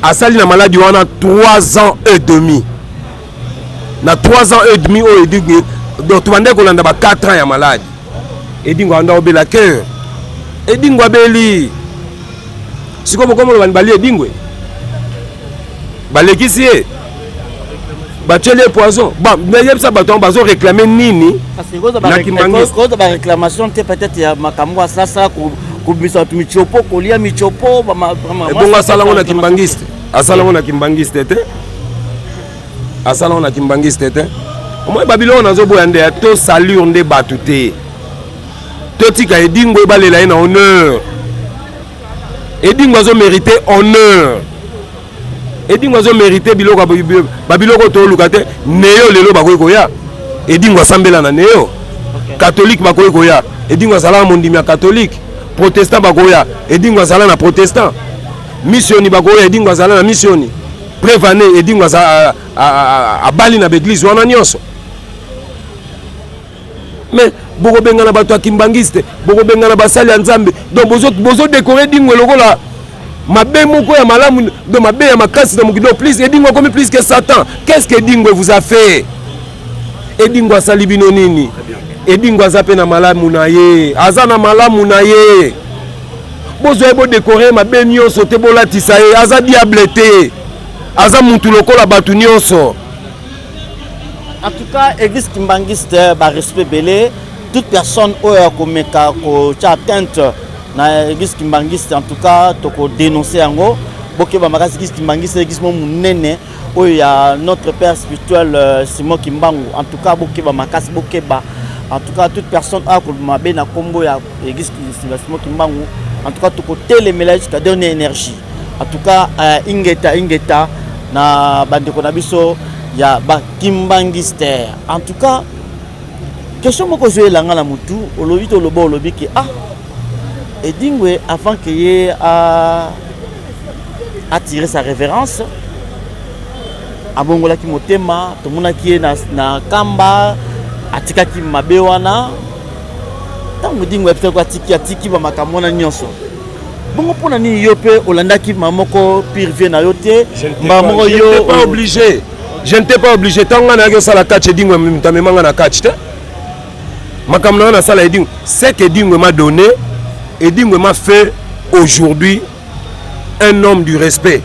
asali na maladi wana 3 ans et demi na 3 ans et demi oyo edingwe donc tobandaki kolanda ba 4 ans ya maladi edingwe abanda kobela cœur edingwe abeli sikoyo bokomona bali edingwe balekisi ye batieli ye poison nayebisa bato yango bazo réclame nini na kimbanguikoza baréclamation te peut-être ya makambo asasa kobimisa bato michopo kolia michopo ebongo asala yango na kimbangiste asala yango na kimbangiste te asala yango na kimbangiste te omoi babiloko nazoboya nde ya to salure nde bato te totika edingwe balela ye na honneur edingwe azo mérite honneur edingwe azo mérite biloko babiloko toluka te neyo lelo bakoki koya edingwe asambela na neyo catholique bakoki koya edingwe azalaka mondimi ya catholique protestant bakoya edingwe azala na protestant missioni bakoya edingwe azala na missioni prevane edingwe abali na baeglise wana nyonso mais bokobengana bato ya kimbangiste bokobengana basali ya nzambe donc bozodekore bozo dingwe lokola mabe moko ya malamu donc mabe ya makasi na mokili donc plus edingwe akomi plus que satan qu'est ce que edingwe vous a fait edingwe asali bino nini edingwe aza mpe na malamu na ye aza na malamu na ye bozwa ye bodekore mabe nyonso te bolatisa ye aza diable te aza mutu lokola bato nyonso En tout cas, église kimbanguiste ba respect belé, toute personne oyo akomeka kotia atteinte na église kimbanguiste en tout cas toko dénoncer yango bokeba makasi église kimbanguiste église mo munene oyo ya notre père spirituel euh, Simon Kimbangu en tout cas bokeba makasi bokeba en tout cas toute personne oyo akoloba mabe na kombo ya église Simon Kimbangu en tout cas tokotelemela jusqu'à dernière énergie en tout cas euh, ingeta ingeta na bandeko na biso ya bakimbangiste en tout cas question moko ozoyela nga na motu olobi to oloba olobi ke ah edingwe avant ke ye a atire sa révérence abongolaki motema tomonaki ye na, na kamba atikaki mabe wana ntango edingwe ayebisaki atiki atiki bamakambo wana nyonso bongo mpo na nini yo mpe olandaki mama moko pire vie na yo te mbala moko yo pas obligé je n'étais pas obligé ntango ngai nayaki osala catch edingwe moto amema ngai na catch te. Makambo na nga nasala Edingwe, ce que Edingwe m'a donné, Edingwe m'a fait aujourd'hui un homme du respect.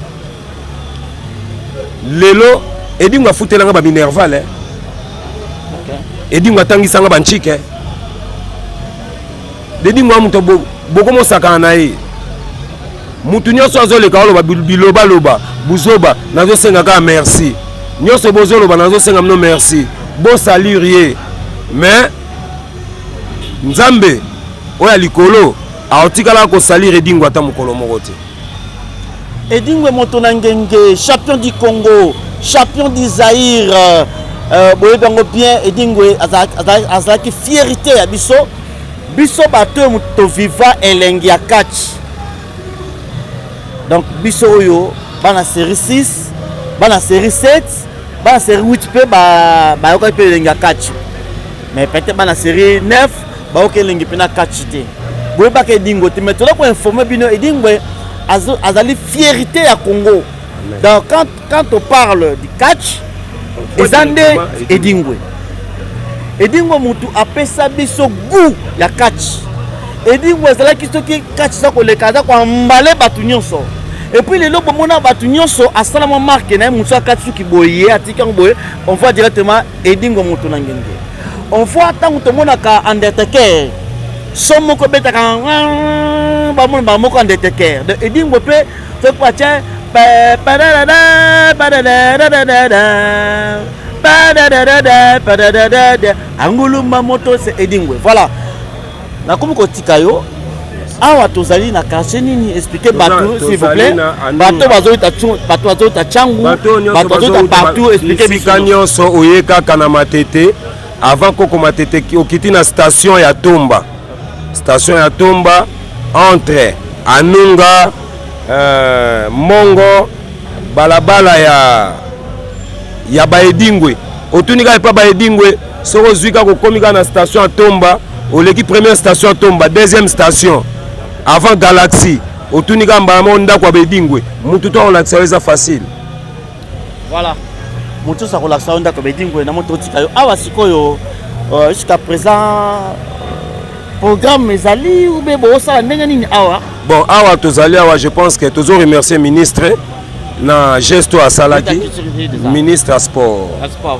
Lelo Edingwe afutela nga ba minerval eh. Okay. Edingwe atangisa nga ba nchike eh. Edingwe moto bokomosakana na ye. Mutu nyonso azoleka oloba bilobaloba buzoba, nazosenga kaka merci. Nyonso bozoloba nazosenga bino merci. Bosalir ye mais Nzambe oyo ya likolo aotikala kosalir Edingwe ata mokolo moko te. Edingwe moto na ngenge, champion du Congo, champion du Zaïre. Euh, boyebi yango bien Edingwe azalaki fierté ya biso biso bato oyo toviva elengi ya catch donc biso oyo bana série 6 bana série 7 bana série 8 mpe bayokaki mpe elengi ya catch mais peut-être bana série 9 bayoki elengi mpe na catch te boyebaka edingwe te mais toza koinforme bino edingwe azali fierté ya congo donc quand, quand on parle du catch eza nde edingwe edingwe mutu apesa biso goût ya catch edingwe ezalaki soki catch eza koleka aza koambale bato nyonso epuis lelo bomona bato nyonso asala mwa marke na ye mosu akati suki boye atiki yango boye on voit directement edingwe moto na ngenge on voit ntango tomonaka undertaker so moko ebetaka bamona bamoko undertaker donc edingwe mpe soki batie anguluma moto se edingwe voilà nakomi kotika yo awa tozali na quartier nini explique bato s'il vous plaît bato bazoyita bato bazoyita changu bato bazoyita partout explique bisika nyonso oye kaka na matete avant koko matete okiti na station ya tomba station ya tomba entre anunga euh, mongo balabala ya ya baedingwe otuni kaka epa baedingwe soki ozwi kaka okomi kaka na station ya tomba oleki première station ya tomba deuxième station avant galaxie otuni kaka mbala moko ndako ya baedingwe mutu to akolakisa yo eza facile voilà moto nyonso akolakisa yo ndako ya baedingwe na moto otika yo awa sikoyo euh, jusqu'à présent programme ezali ou bien bosala ndenge nini awa bon awa tozali awa je pense que tozo remercier ministre na geste oyo asalaki ministre ya sport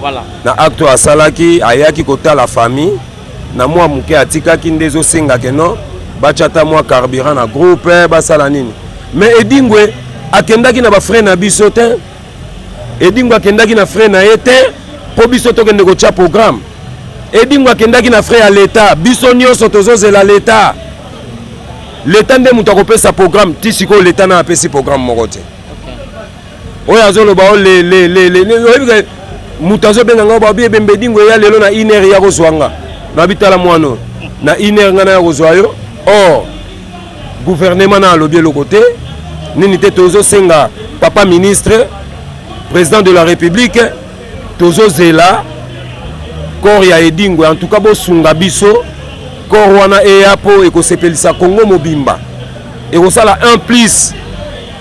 voilà. na acte oyo asalaki ayaki kotala famille na mwa moke atikaki nde ezosenga ke non batya ata mwa carburant na groupe basala nini mais edingwe akendaki na bafrais na biso te edingwe akendaki na frais na ye te mpo biso tokende kotya programme edingwe akendaki na frais ya leta biso nyonso tozozela leta leta nde moto akopesa programme ti sikoyo leta na apesi programme moko te oyo azoloba o oyebi ke moto azobenga nga babi ebembe edingwe eya lelo na une heure ya kozwa nga nabi tala mwana oyo na une heure nga naya kozwa yo or gouvernement na alobi eloko te nini te tozosenga papa ministre président de la république tozozela corps ya edingwe en tout cas bosunga biso corps wana eya mpo ekosepelisa congo mobimba ekosala un plus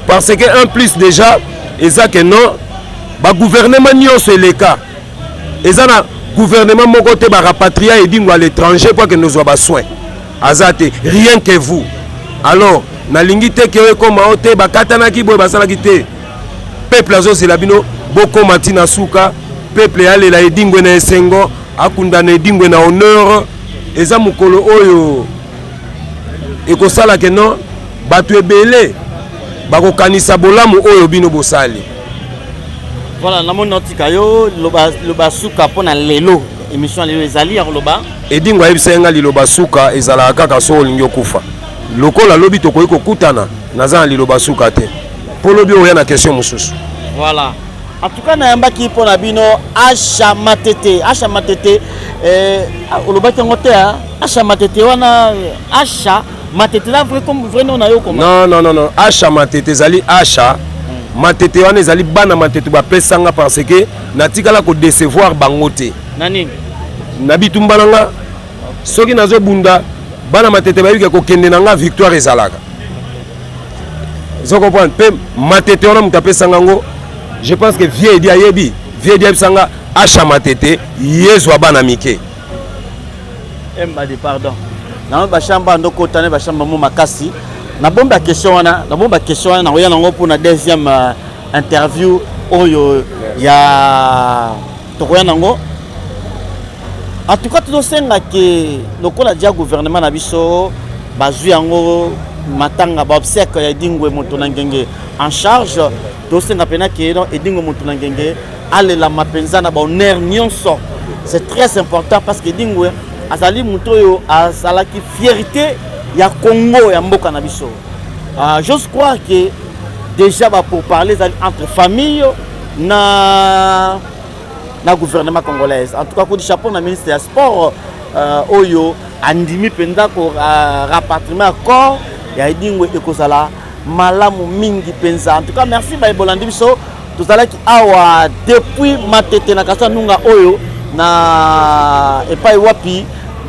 parce que un plus déjà eza ke non bagouvernement nyonso eleka eza na gouvernement moko te barapatria edingwe à l'étranger mpo akende ozwa basoin aza te rien que vous alors nalingi te ke ekoma o te bakatanaki boye basalaki te peuple azozela bino bokoma ti na suka peuple alela edingwe na esengo akunda na edingwe na honneur eza mokolo oyo ekosala ke non bato ebele bakokanisa bolamu oyo bino bosali voilà namoni natika yo loba, loba suka mpo na lelo émission lelo ezali ya koloba edingo ayebisa ye nga liloba suka ezalaka kaka soki olingi okufa lokola lobi tokoki kokutana naza na liloba suka te mpo lobi oya na question mosusu voilà en tout cas nayambaki mpo na bino asha matete asha matete eh, olobaki yango te asha matete wana asha matete na vrai comme vrai nom na yo koma non non non non asha matete ezali asha hmm. matete wana ezali bana matete bapesanga parce que natikala ko décevoir bango te na nini na bitumba na nga soki nazobunda bana matete bayebi ke kokende na nga victoire ezalaka ozo comprendre mpe matete wana moto apesanga yango je pense que vieux edi ayebi vieux edi ayebisa nga asha matete yezwa bana mike. Embadi pardon. Na ba chambre ando kota na ba chambre mo makasi. Na bomba question wana, na bomba question wana na koya nango pour na deuxième euh, interview oyo ya tokoya nango. En tout cas tozosenga ke lokola dia gouvernement na biso bazwi yango matanga ba obsèque ya Edingwe moto na ngenge en charge tosenga mpena ke Edingwe moto na ngenge alelama mpenza na bahonneur nyonso c'est très important parce que Edingwe azali moto oyo azalaki fierté ya Congo ya mboka na biso uh, j'ose croire que déjà ba pourparler ezali entre famille na na gouvernement congolaise en tout cas coup de chapeau na ministre ya sport euh, oyo andimi mpenza ko uh, rapatriement ya corps ya Edingwe ekozala malamu mingi mpenza en tout cas merci baye bolandi biso tozalaki awa depuis matete na kasa nunga oyo na epai wapi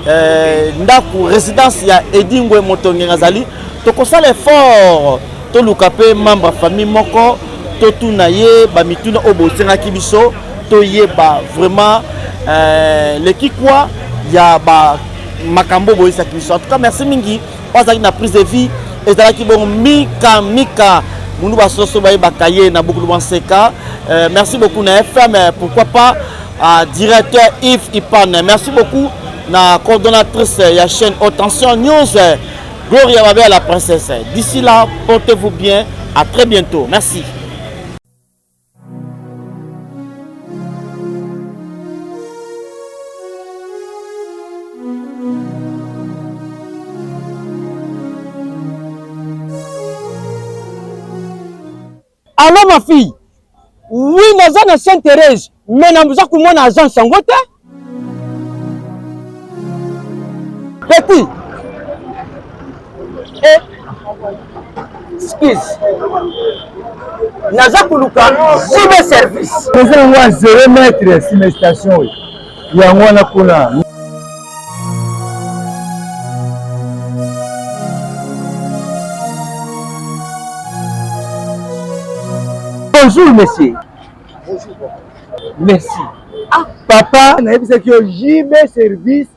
eh, ndako résidence ya edingwe motongenga azali tokosala effort toluka mpe membre ya famille moko totuna ye bamituna oyo bosengaki biso toyeba vraiment eh, lekikwa ya ba makambo boyesaki biso en tout cas merci mingi oyo azalaki na prise de vie ezalaki bongo mika mika mundu basoso bayebaka ye na bukulu banseka euh, merci beaucoup na fm euh, pourquoi pas euh, directeur Yves Ipan merci beaucoup na coordonnatrice ya chaîne Attention News Gloria Babé à la princesse d'ici là portez-vous bien à très bientôt merci Allô ma fille Oui naza na Sainte Thérèse mais naza komona agence yango te Petit Eh Excuse Naza koluka JB service Eza yango ya 0 mètre nsima station oyo yango wana kuna. Bonjour monsieur. Bonjour. Merci. Ah papa, nayebisaki yo JB service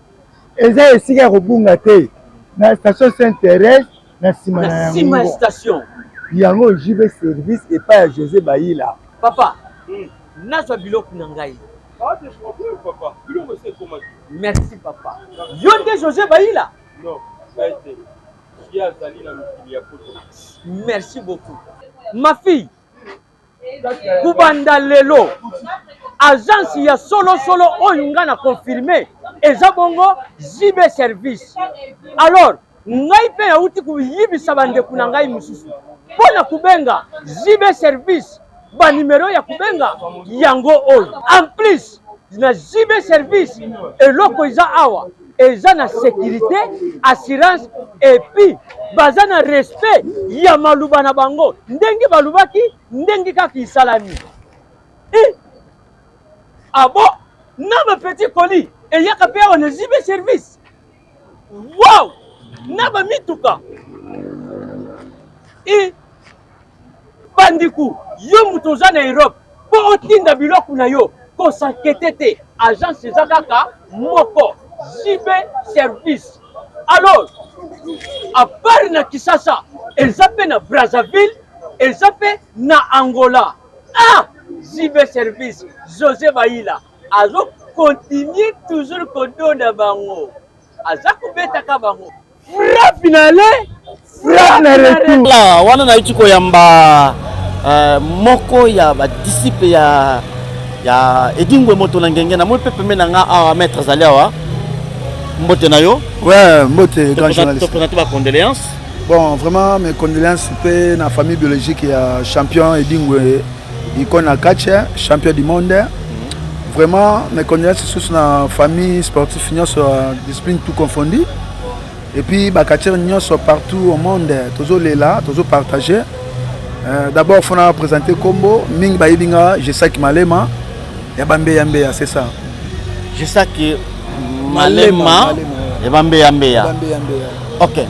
eza esika ya kobunga te na station Sainte Thérèse na nsima na yango station yango JB service epai ya José Bayila. Papa, hmm. nazwa biloko na ngai. Pas de problème papa, biloko esi ekomaki. Merci papa. Yo nde José Bayila? Non, ngai te. Ye azali na mikili ya poto. Merci beaucoup. Ma fille, kubanda lelo agence ya solosolo oyo nga na confirme eza bongo JB service alors ngai mpe nauti koyibisa bandeko na ngai mosusu mpo na kobenga JB service banimero ya kobenga yango oyo en plus na JB service eloko eza awa eza na sécurité assurance et puis baza na respect ya maluba na bango ndenge balubaki ndenge kaka isalami e abo ah na ba petit colis eyaka mpe awa na JB service wow na bamituka e Bandiku, yo moto oza na Europe mpo otinda biloko na yo kosankete te, agence eza kaka moko JB Service. Alors à part na Kisasa eza mpe na Brazzaville, eza mpe na Angola. Ah, JB Service, Jose Bayila azo continuer toujours kodonda bango, aza kobetaka bango. Frappe na aller, frappe na retour. La wana nayuti koyamba euh, moko ya ba disciple ya ya Edingwe moto na ngenge namoni mpe pembe na nga awa maître azali awa mbote na yo. Ouais, mbote grand journaliste. Topresente ba condoléances. Bon, vraiment mes condoléances mpe na famille biologique ya champion Edingwe icône na catch, champion du monde. Vraiment, mes condoléances lisusu na famille sportive nyonso discipline tout confondu. Et puis ba catcheurs nyonso partout au monde tozolela, tozo partager. Euh, d'abord faut na présenter kombo mingi bayebi nga Jesaki Malema ya Bambeya Mbeya, c'est ça. Jesaki Malema ya Bambeya Mbeya. Bambeya Mbeya. OK.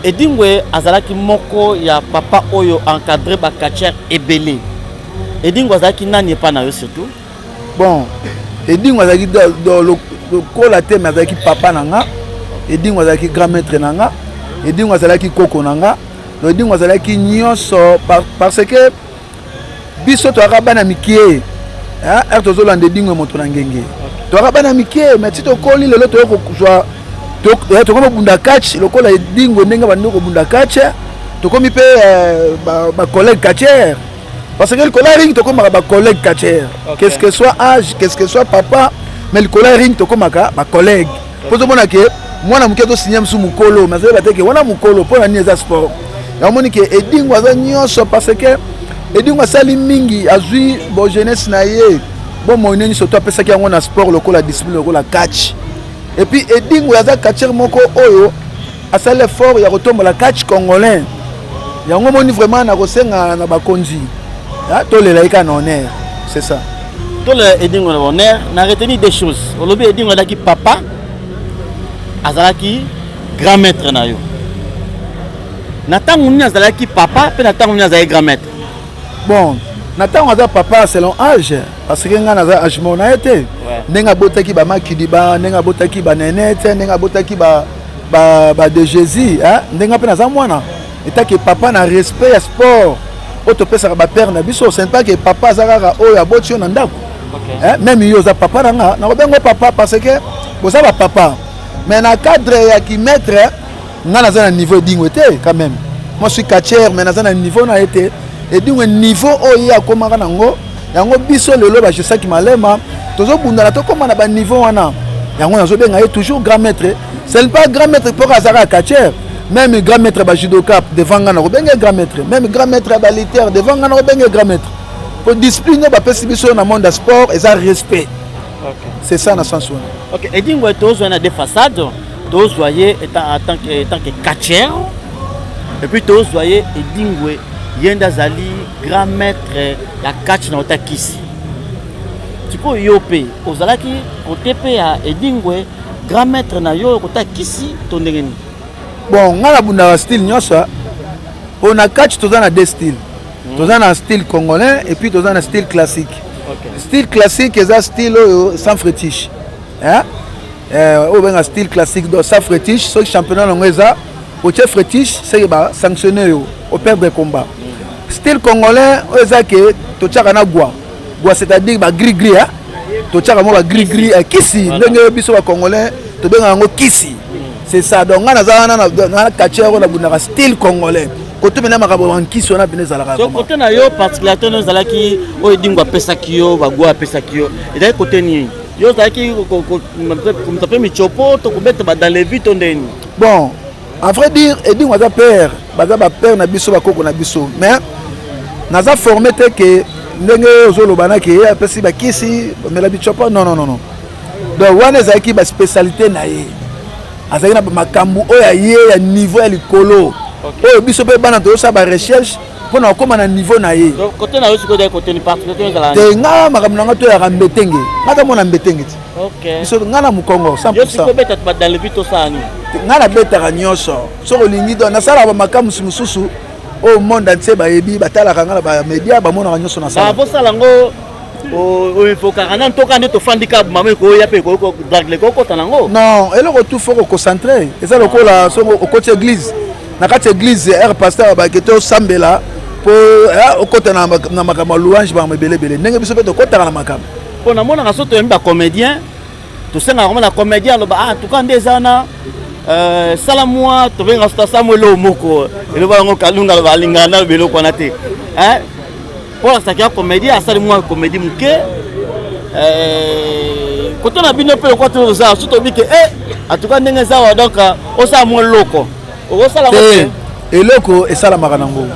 Edingwe azalaki moko ya papa oyo encadré ba catcheurs ebele. Edingwe azalaki nani epa na yo surtout? Bon, Edingwe azalaki lokola te mais azalaki papa na nga. Edingwe azalaki grand maître na nga, Edingwe azalaki koko na nga, donc Edingwe azalaki nyonso parce que biso toyaka bana mikie heure tozolanda Edingwe moto na ngenge, toyaka bana mikie mais ti tokoli lelo toye kozwa tokomi kobunda catch lokola Edingwe ndenge bandi kobunda catch, tokomi mpe bacollègue catcheur parce que likolo ya ring tokomaka bacollègue catcheur, qu'est-ce que soit âge, qu'est-ce que soit papa, mais likolo ya ring tokomaka bacollègue mpo tomona ke mwana moke azosinya mosusu mokolo, mais azoyeba te ke wana mokolo mpo na nini eza sport. Yango ke Edingwe aza nyonso parce que Edingwe asali mingi, azwi bo jeunesse na ye, bomoi ne nyonso to apesaki yango na sport lokola discipline, lokola catch. Et puis Edingwe aza catcheur moko oyo asali effort ya kotombola catch congolais. Yango moni vraiment nakosenga na bakonzi tolela ye kaka na honneur, c'est ça. Tolela Edingwe na honneur. Na retenir des choses, olobi Edingwe azalaki papa, azalaki grand maître na yo. Na ntango nini azalaki papa mpe na ntango nini azalaki grand maître? Bon, na ntango aza papa selon âge, parce que ngai naza âge moko na ye te. Ndenge abotaki bamakidiba, ndenge abotaki banenete, ndenge abotaki ba ba de Jésus, ndenge mpe naza mwana etake papa na respect ya sport oyo topesaka bapère na biso. Ce n'est pas que papa aza kaka oyo aboti yo na ndako. Même yo oza papa na nga, nakobenga papa parce que boza bapapa, mais na cadre ya kimaître nga naza na niveau Edingwe te. Quand même moi suis catcheur, mais naza na niveau na ye te. Edingwe niveau oyo ye akomaka nango, yango biso lelo bajesaki malema tozobundana tokóma na baniveau wana. Yango nazobenga ye toujours grand maître. Ce n'est pas grand maître mpo azalaka catcheur. Même grand maître bajudoka devant nga nakobenge grand maître, même grand maître ya balitaire devant nga nakobenge grand maître, po discipline oyo bapesi biso na monde ya sport eza respect. C'est ça na sens wana. Ok, Edingwe tozwa na deux façades. Tozwa ye en tant que catcheur et puis tozwa ye Edingwe ye nde azali grand maître ya catch na ota kisi. Sikoyo yo mpe ozalaki kote mpe ya Edingwe grand maître na yo kota kisi to ndenge nini? Bon, ngai nabundaka style nyonso mpo na catch toza na deux style. Toza na style congolais et puis toza na style classique. Style classique eza style oyo sans fétiche, oyo benga style classique, donc sans fétiche. Soki championnat nango eza otie fétiche, seke basanctionne yo, operdre combat. Style congolais oyo eza ke totiaka na gwa gwa, c'est-à-dire bagris gris, totiaka mo bagris gris, kisi ndenge biso bacongolais tobengaka yango kisi, c'est ça. Donc ngai naza wana na catcheur oyo nabundaka style congolais. Kote mena makambo ya nkisi wana pene ezalaka. So kote na yo particularité no ezalaki oyo Edingwe apesaki yo, bagwa apesaki yo, ezalaki kote nini? Yo ozalaki komisa mpe michopo to kobeta badalevi to ndeni? Bon, à vrai dire Edingwe aza père, baza bapère na biso, bakoko na biso, mais naza formé te ke ndenge ozoloba na ke ye apesi bakisi bamela bichopo. Non, non, non, non. Donc wana ezalaki baspécialité na ye, azalaki na makambo oyo aye ya niveau ya likolo oyo biso mpe bana tozosala barecherche mpona kokóma na niveau na ye. Te, nga makambo na nga toyaka mbetenge, nga tamona mbetenge ti biso nga na mokongo 100. Nga nabetaka nyonso soki olingi. Donc nasalaka bamakambo mosusu oyo monde entier bayebi, batalaka nga na bamédia, bamonaka nyonso nasala. Bosala yango oevokaka nanu toka nde tofandi ka mama ekoya mpe dragle ekokota nango. Non, eloko tu faut koconcentre. Eza lokola soki okoti église, na kati ya église r pasteur abaki te osambela mpo okota na makambo ya louange, makambo ebele ebele ndenge biso mpe tokotaka na makambo. Mpo namonaka so toyambi bacomédien, tosengaka komona comédien aloba: ah, en tout cas nde eza wana, sala mwa tobenga so asala mwa eloko moko. Eloba yango Kalunga aloba alingaka naloba eloko wana te mpo asaki ya comédien, asali mwa comédie moke. Kote na bino mpe lokwa toza so tobi ke en tout cas ndenge eza wa, donc osala mwa eloko okosala. Te, eloko esalamaka nango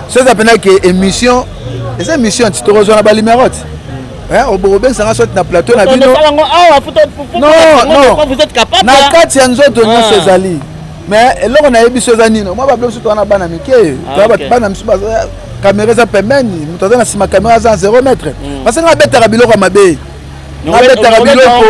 so eza mpena ke émission eza émission ti tokozwa na banuméro ti obengisanga soit na plateau na bino. Na kati ya nzoto nyonso ezali, mais eloko nayebi so eza nini, mwa babilo biso toza na bana mike, bana misu caméra eza pembeni, moto aza na nsima caméra aza na 0 mètre, parce que nga abetaka biloko ya mabe, nga abetaka biloko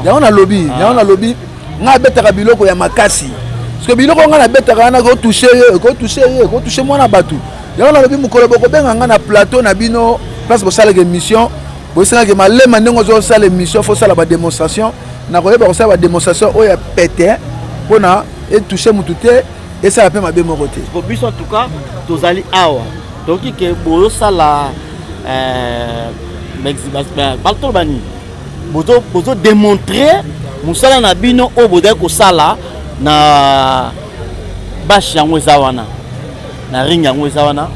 yango nalobi, yango nalobi nga abetaka biloko ya makasi, parce que biloko nga nabetaka wana ekotouche ye, ekotouche ye, ekotouche mwana bato. Yango nalobi mokolo bokobenga nga na plateau na bino, place bosalaka émission, bosengaki malema ndenge ozosala émission, faut osala badémonstration. Nakoyeba kosala ba démonstration oyo ya pete mpona etouche motu te, esala mpe mabe moko te. Po biso en tout cas tozali awa toyoki ke bozosala euh, batoloba nini, bozo démontrer mosala na bino oyo bozali kosala na bashe yango eza wana na ring yango eza wana.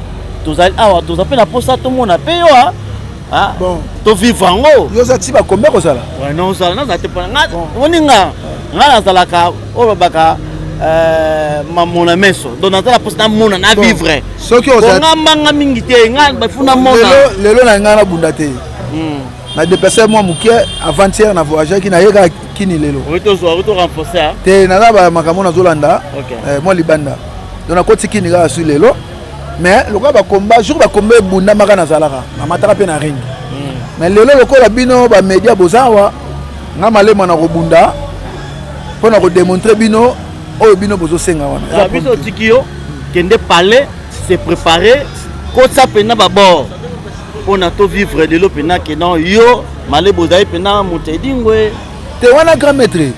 Tozali awa, toza mpe na mposa tomona mpe yo ah, bon to vivre yango. Yo oza ti bakombe kozala? Ouais, non, ozala nazala te mpona nga omoni nga nga nazalaka oyo babaka euh, mamona meso, donc nazala mposa namona na vivre. Soki ozala nga mbanga mingi te, nga bafu namona. Lelo na ngai nabunda te, na déplace mwa moke avant-hier, na voyageaki, nayekaka kini lelo. Te, naza bamakambo nazolanda mwa libanda, donc nakoti kini kaka su lelo. Mais lokola bakomba jour bakomba ebundamaka, nazalaka namataka mpe na ring. Mais lelo lokola bino bamédia boza awa, nga malema na kobunda mpo na kodemontre bino oyo bino bozosenga wana. Biso otiki yo kende palais se préparer, kotisa mpena babord mpona to vivre lelo mpena ke non, yo Malebo ozali mpena moto edingwe. Te, wana grand maître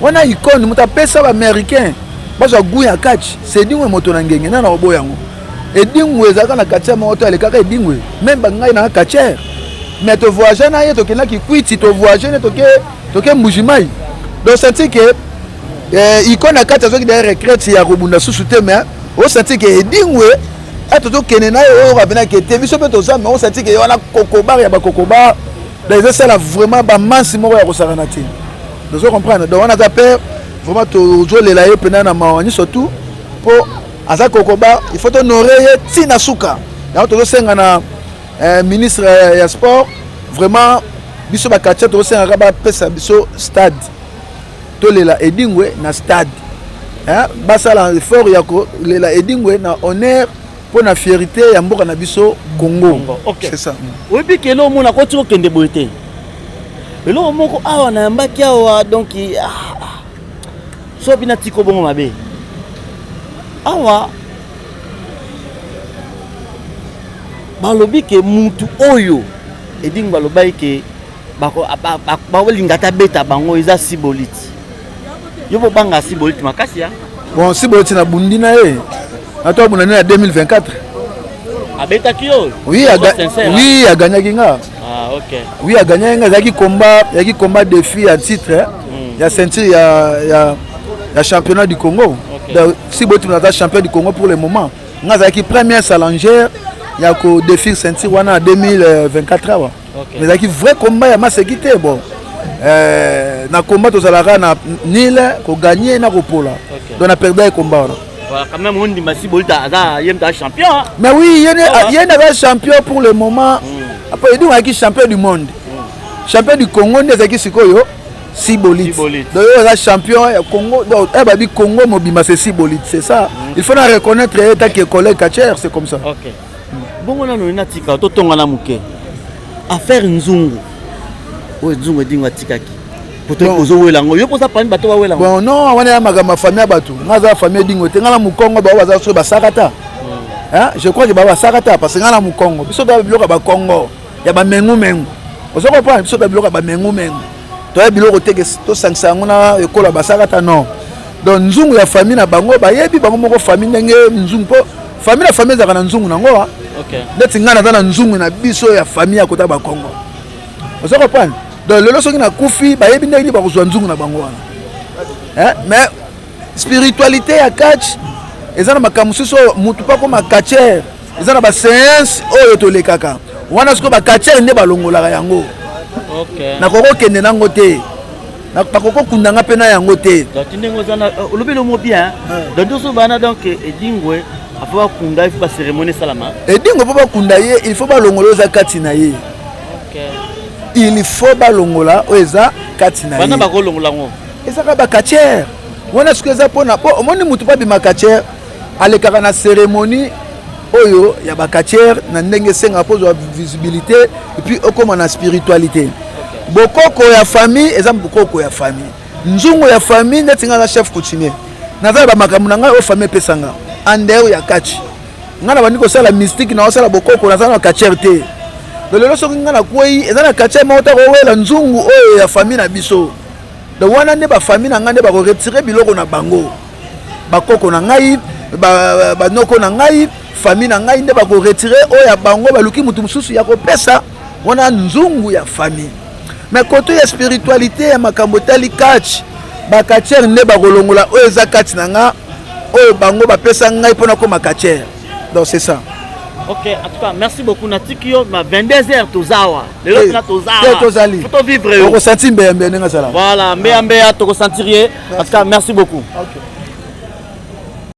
wana icône, moto apesa baaméricain bazwa goût ya catch, c'est Edingwe moto na ngenge. Nana oboya yango? Edingwe ezalaka na quartier moko to alekaka Edingwe, même bangai na quartier, mais tovoyage na ye, tokendaki kwiti, tovoyage ne toke toke Mbujimai. Donc senti ke eh, icône na kati azwaki d'ailleurs retraite ya kobunda susu te, mais osenti ke Edingwe ate tokende na ye oyo kapenaki te, biso mpe toza, mais osenti ke ye wana kokobar ya bakokobar. Donc ezosala vraiment bamansi moko ya kosakana te, ozo comprendre. Donc wana aza père vraiment, tozolela ye mpena na mawa nyonso tout mpo aza kokoba, il faut tohonore ye ntina suka. Yango tozosenga na eh, ministre ya sport, vraiment biso baquartier tozosengaka bapesa biso stade, tolela Edingwe na stade, eh, basala effort ya kolela Edingwe na honneur mpo na fierté ya mboka na biso Congo, Congo. Okay. C'est ça. Oyebi ke eloko mona koti kokende boye te, eloko moko awa nayambaki awa, donc ah, ah. So bina tiko bongo mabe awa balobi ke mutu oyo edingi balobaki ke bakolinga ata beta bango eza siboliti. Yo bobanga siboliti makasi ya Bon, siboliti nabundi na ye, nato abunda nde na 2024. Abetaki yo? Oui, aga, oui, aganyaki nga. Ah, okay. Oui, aganyaki nga, ezalaki combat, ezalaki combat défi ya titre ya ceinture ya championnat du Congo. Okay. Donc siboliti naza champion du Congo pour le moment, nga azalaki première challenger ya kodéfir ceinture wana na 2024 awa. Okay. Mais ezalaki vrai combat ya maseki te. Bon, euh, na combat tozalaka na nile koganye na kopola. Okay. Donc na perda ye combat wana. Voilà, quand même ondima Sibolita aza ye moto aza champion. Mais oui, ye nde aza champion pour le moment. Après Edingo azalaki champion du monde, champion du Congo nde ezalaki sikoyo Sibolite. Donc oyo aza champion ya Congo, donc eh, babi Congo mobimba c'est Sibolite, c'est ça. Il faut na reconnaître ye tant que collègue catcheur, c'est comme ça. Okay. Bongo nano natika totonga na moke affaire nzungu oyo nzungu Edingo atikaki poto ozowela yango, yo mpoza parmi bato bawela yango? Bon, non, wana ya makambo ya famille ya bato. Nga aza famille Edingo te, nga na mokongo bao baza soki basaka ta. Je crois que bao basaka ta parce que nga na mokongo, biso toya biloko ya bakongo ya bamengumengu, ozo comprendre, biso toya biloko ya bamengumengu, toya biloko te tosangisa yango na ekolo ya basaka ta, non. Donc nzungu ya famille na bango, bayebi bango moko famille ndenge nzungu, mpo famille na famille ezalaka na nzungu nango. Neti ngai naza na nzungu na biso ya famille ya kota bakongo, ozo comprendre. Donc lelo soki nakufi, bayebi ndenge nini bakozwa nzungu na bango wana. Mais spiritualité ya catch eza na makambo mosusu oyo motu mpo akoma catcheur, eza na baséance oyo tolekaka wana. Sikoyo bacatcheur nde balongolaka yango. Nakoki kokende nango te, bakoki kokundanga mpe na yango te. Ndenge oza olobi elongo bien, donc tozobana, donc Edingwe afo bakunda, il faut bacérémonie esalama. Edingwe mpo bakunda ye, il faut balongola oyo eza kati na ye, il faut balongola oyo eza kati na ye. Bana bakolongola yango? Ezaka bacatcheur wana. Soki eza mpona po omoni motu mpo abima catcheur, alekaka na cérémonie oyo ya bacatcheur na ndenge esengaka mpo ozwa visibilité et puis okóma na spiritualité. Bokoko ya famille eza bokoko ya famille, nzungu ya famille. Neti ngai aza chef coutumier, naza na bamakambo na ngai oyo famille epesanga en dehors ya catch. Ngai na bandi kosala mystique na osala bokoko, naza na catcheur te. Lelo soki ngai nakwei, eza na catcheur moko ta kowela nzungu oyo ya famille na biso. Donc wana nde bafamille na ngai nde bakoretire biloko na bango, bakoko na ngai, banoko na ngai, famille na ngai nde bakoretire oyo ya bango, baluki motu mosusu ya kopesa. Wana nzungu ya famille. Mais koto ya spiritualité ya makambo etali catch, bacatcheur nde bakolongola oyo eza kati na nga, oyo bango bapesa ngai mpo nakoma catcheur. Donc c'est ça. Ok, en tout cas, merci beaucoup. Natiki yo, ma 22h tozawa. Lelo pena tozawa. Tozali. Faut vivre yo. Okosanti mbeya mbeya ndenge azala. Voilà, mbeya mbeya tokosentir ye. En tout cas, merci beaucoup. Ok.